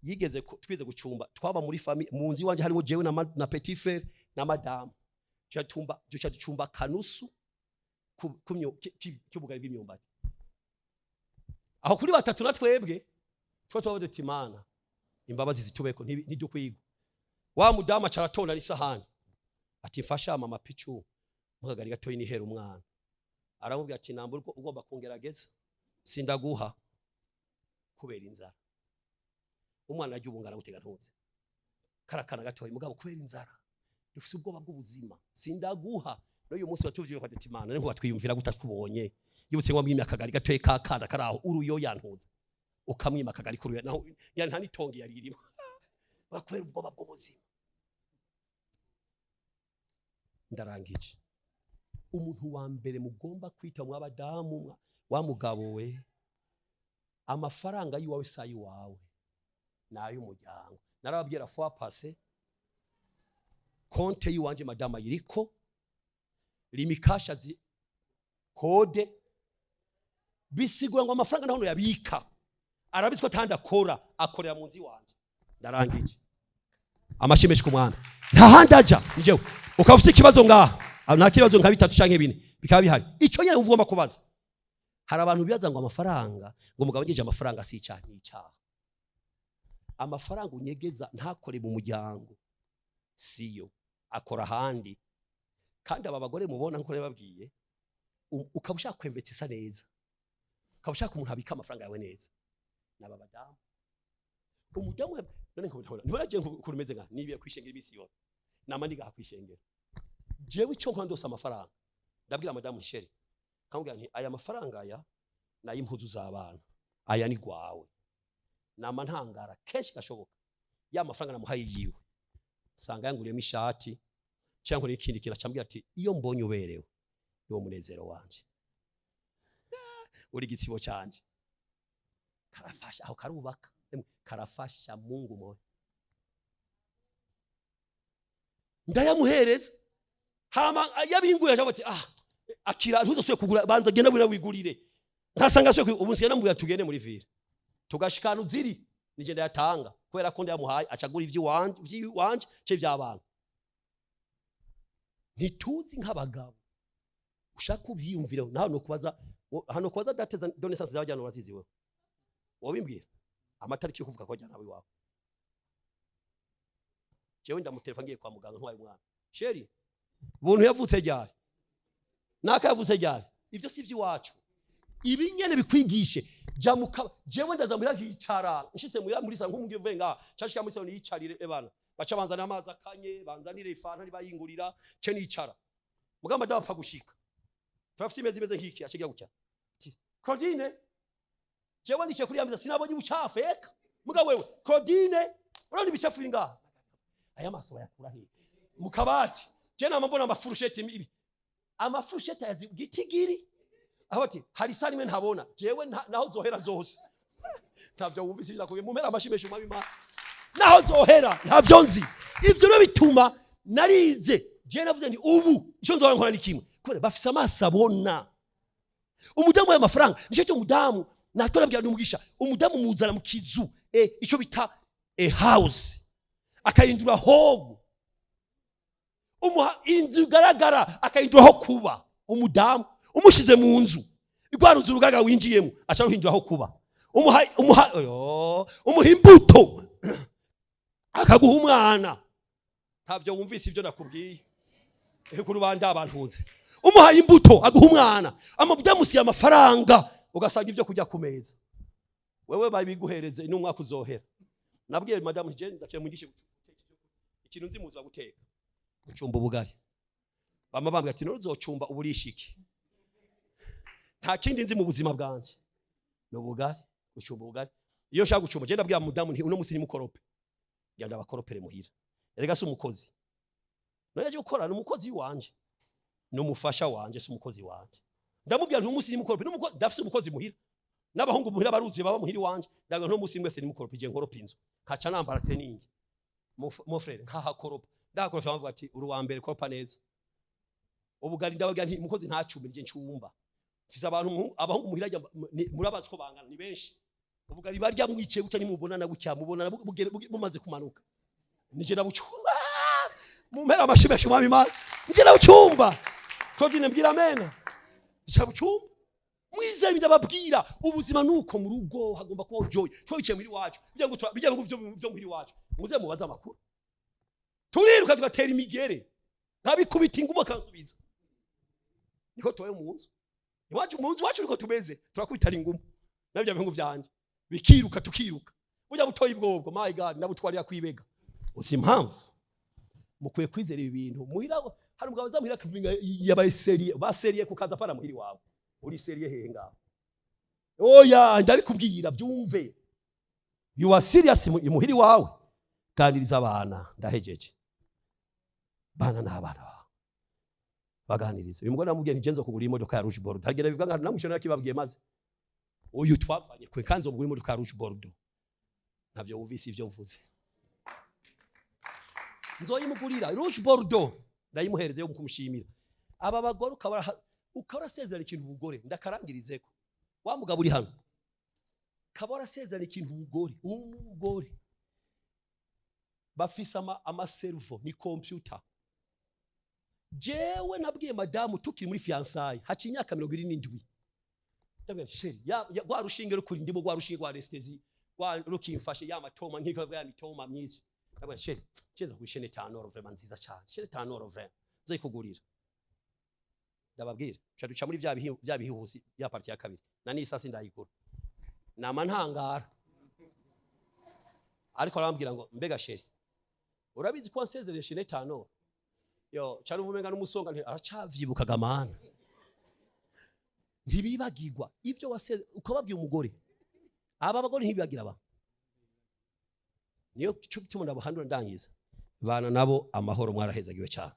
yigeze twize gucumba, twaba muri famille, mu nzu iwanje harimo jewe na petit frère na madamu, tuca duca ducumba kanusu k'ubugari bw'imyumbati aho kuri batatu. Na twebwe tuba tuba duti: "Imana imbabazi zitubeko, ntidukwigwa." Wa mudamu aca aratonda n'isahani, ati: "Mfasha mama Pichu mukagari gatoyi nihera umwana." Aramubwira ati: "Nambura uko ugomba kungerageza, sindaguha." Kubera inzara, umwana arya ubungana gutega ntuze karakana gatoyi, mugabo kubera inzara, dufise ubwoba bw'ubuzima, sindaguha. N'uyu munsi watuvyiwe kwa ati: "Imana niho batwiyumvira guta twubonye." Yibutse ngo mwimya akagari gatoyi kakana karaho uruyo yantuze, ukamwima akagari k'uruyo, naho ya nta n'itongi yari irimo, kubera ubwoba bw'ubuzima. Ndarangije. Umuntu wa mbere mugomba kwita, mw'abadamu, wa mugabo we, amafaranga y'iwawe si ay'iwawe, ni ay'umuryango. Narababwira fois passée, compte y'iwanje madamu ayiriko, Lumicash azi code. Bisigura ngo amafaranga naho yabika, arabizi ko atandi akora, akorera mu nzu iwanje. Ndarangije. Amashyi menshi ku Mwami. Nta handi aja, ni jewe. Ukaba ufite ikibazo ngaha, nta kibazo nka bitatu canke bine bikaba bihari, ico nyene ugomba kubaza. Hari abantu bibaza ngo amafaranga, ngo umugabo ngeje amafaranga si icyaha. Ni icyaha. Amafaranga unyegeza ntakore mu muryango, siyo akora ahandi. Kandi aba bagore mubona, nkuko nababwiye, ukaba ushaka kwemvetsa isa neza, ukaba ushaka umuntu abika amafaranga yawe neza, naba badamu. Umudamu none nkubona ntibaragiye ukuntu umeze, nka nibiye kwishengera imisi yose, nama ndigaha kwishengera. Jewe icyo nkora, ndose amafaranga, ndabwira madamu: "Chérie," nkamubwira nti: "Aya mafaranga, aya ni ay'impuzu z'abana, aya ni gwawe." Nama ntangara kenshi gashoboka, ya mafaranga namuhaye yiwe, sanga yanguriyemo ishati cyangwa n'ikindi kintu. Acambwira ati: "Iyo mbonye uberewe, niwo munezero wanje, uri igitsibo canje." Karafasha aho, karubaka. Emwe, karafasha. Mungu moyo ndayamuhereza, hama yabingurira acavuga ati: "Ah, akira, ntuzosubire kugura, banza genda bwira wigurire." Nkasanga asubiye, ubu nsigaye namubwira tugende muri ville, tugashikana uziri, nije ndayatanga, kubera ko ndayamuhaye acagura ivy'iwanje ce ivy'abana. Ntituzi nk'abagabo. Ushaka uvyiyumvire nawe, no kubaza hano, kubaza date de naissance z'abajyana, urazizi wewe? Wobimbwira amatariki yo kuvuka ko ajyana iwawe? Jewe ndamutelefona ngiye kwa muganga ntwaye umwana: "Chérie, buntu yavutse ryari? Naka yavutse ryari?" Ibyo si iby'iwacu. Ibi nyene bikwigishe. Jya mu jewe ndaza muhira nkicara, nshitse muhira muri salon, nk'umuntu uvuye ngaha cashika muri salon, yicarire ebana, baca banzanira amazi akanye, banzanire ifanta nibayingurira, ce nicara. Mugamba ndapfa gushika, turafise imeza imeze nk'iki, acigira gutya ati: "Claudine." Jewe nicaye kuri ya meza, sinabonye ubucafu. Eka mugabo wewe Claudine, urabona ibicafu biri ngaha? Aya maso bayakura he mu kabati? Je nama mbona amafurusheti, ibi amafurusheti ayazi gitigiri. Aho ati hari isaha imwe ntabona jewe, naho zohera zose ntavyo wumvise. Ivyo mumera amashi menshi, umwami Imana, naho zohera ntavyo nzi. Ivyo rero bituma narize. Je navuze nti ubu icyo nzora nkora ni kimwe, kubera bafise amaso abona. Umudamu w'ayo mafaranga, nicyo cyo umudamu nato nabwira n'umugisha. Umudamu muzana mu kizu, icyo bita a house, akayindura home. Umuha inzu igaragara, akayindura aho kuba. Umudamu umushize mu nzu, rwa ruzu rugaragara winjiyemo, aca ruhindura aho kuba. Umuha oyo, umuha imbuto, akaguha umwana. Ntavyo wumvise ibyo nakubwiye. Ku rubanda abantunze, umuhaye imbuto, aguha umwana, byamusigiye amafaranga, ugasanga ibyo kujya ku meza. Wewe babiguhereze n'umwaka uzohera. Nabwiye madamu, je ndakiye mwigishe guteka. Ikintu nzi muzi guteka, gucumba ubugari. Bama bambwira ati: "None uzocumba uburisha iki?" Nta kindi nzi mu buzima bwanje, ni ubugari, gucumba ubugari. Iyo nshaka gucumba, je ndabwira mudamu nti: "Uno musi nimukorope." Ngira ndabakoropere muhira. Erega si umukozi none yaje gukora, ni umukozi wanje, ni umufasha wanje, si umukozi wanje. Ndamubwira nti: "Umunsi nimukorope." N'umukozi ndafise, umukozi muhira n'abahungu muhira baruzuye, baba muhira iwanje. Ndaga nto munsi mwese nimukorope, je nkoropa inzu, nkaca nambara training mon frère, nkahakoropa, ndahakoropa. Bavuga ati: "Uri uwa mbere, koropa neza." Ubugari ndababwira nti: "Umukozi ntacumbe, nije ncumba." Mfise abantu abahungu muhira murabazi ko bangana, ni benshi. Ubugari barya mwicaye gutya, nimubonana gutya, mubonana bumaze kumanuka. Nije ndabucumba. Mumpera amashi menshi, umwami Imana. Nije ndabucumba. Claudine, mbwira amena. Nije ndabucumba. Mwizere, ndababwira, ubuzima nuko mu rugo hagomba kubaho joy. Twicaye muri wacu bijya ngo bijya ngo byo muhira iwacu, muze mubaze amakuru. Turiruka, tugatera imigere, nkabikubita ingumu akansubiza. Niko tubaye mu nzu iwacu, mu nzu iwacu niko tumeze, turakubitana ingumu nabyo bihugu vyanje bikiruka, tukiruka. Burya butoyi bwobwo, my God, nabutwarira kwibega. Uzi impamvu mukwiye kwizera ibi bintu? Muhira hari umugabo azamuhira akavuga yabaye sérieux, ba sérieux kukaza para muhiri wawe. Uri sérieux hehe ngaho? Oya, ndabikubwira byumve, you are serious imuhiri wawe. Ganiriza abana. Ndahejeje. Bana n'abana bawe, baganiriza. Uyu mugore namubwiye nti: "Nzo kugura imodoka ya rouge bordeaux." Hagenda bivuga nka namushona nakibabwiye, maze uyu twavanye kwe kanzo mugura imodoka ya rouge bordeaux. Ntavyo wumvise ivyo mvuze. Nzoyimugurira rouge bordeaux, ndayimuhereze yo kumushimira. Aba bagore ukaba urasezerana ikintu ubugore, ndakarangirizeko. Wa mugabo uri hano, kaba warasezerana ikintu umugore. Umugore bafise ama cerveau ni computer. Jewe nabwiye madamu tukiri muri fiançailles, haciye imyaka 27, ndabwira nti: "Chérie, rwa rushinge rukuri ndimo, rwa rushinge rwa anesthésie rwa rukimfashe ya matoma nkiko ya mitoma myiza." Ndabwira: "Chérie, cheza ku chaînette en or, vraiment nziza cyane, chaînette en or, vraiment nzoyikugurira." Ndababwira, duca duca muri bya bihusi ya partie ya kabiri na n'isasi ndayigura, nama ntangara. Ariko arambwira ngo: "Mbega chérie, urabizi ko wansezereye chaînette en or?" Yo cyane uvumenga n'umusonga nti aracavyibukaga. Mana, ntibibagirwa ivyo wase ukababwiye umugore. Aba bagore ntibibagira ba niyo cyo gituma ndabahandura. Ndangiza, bana nabo amahoro. Mwarahezagiwe cyane.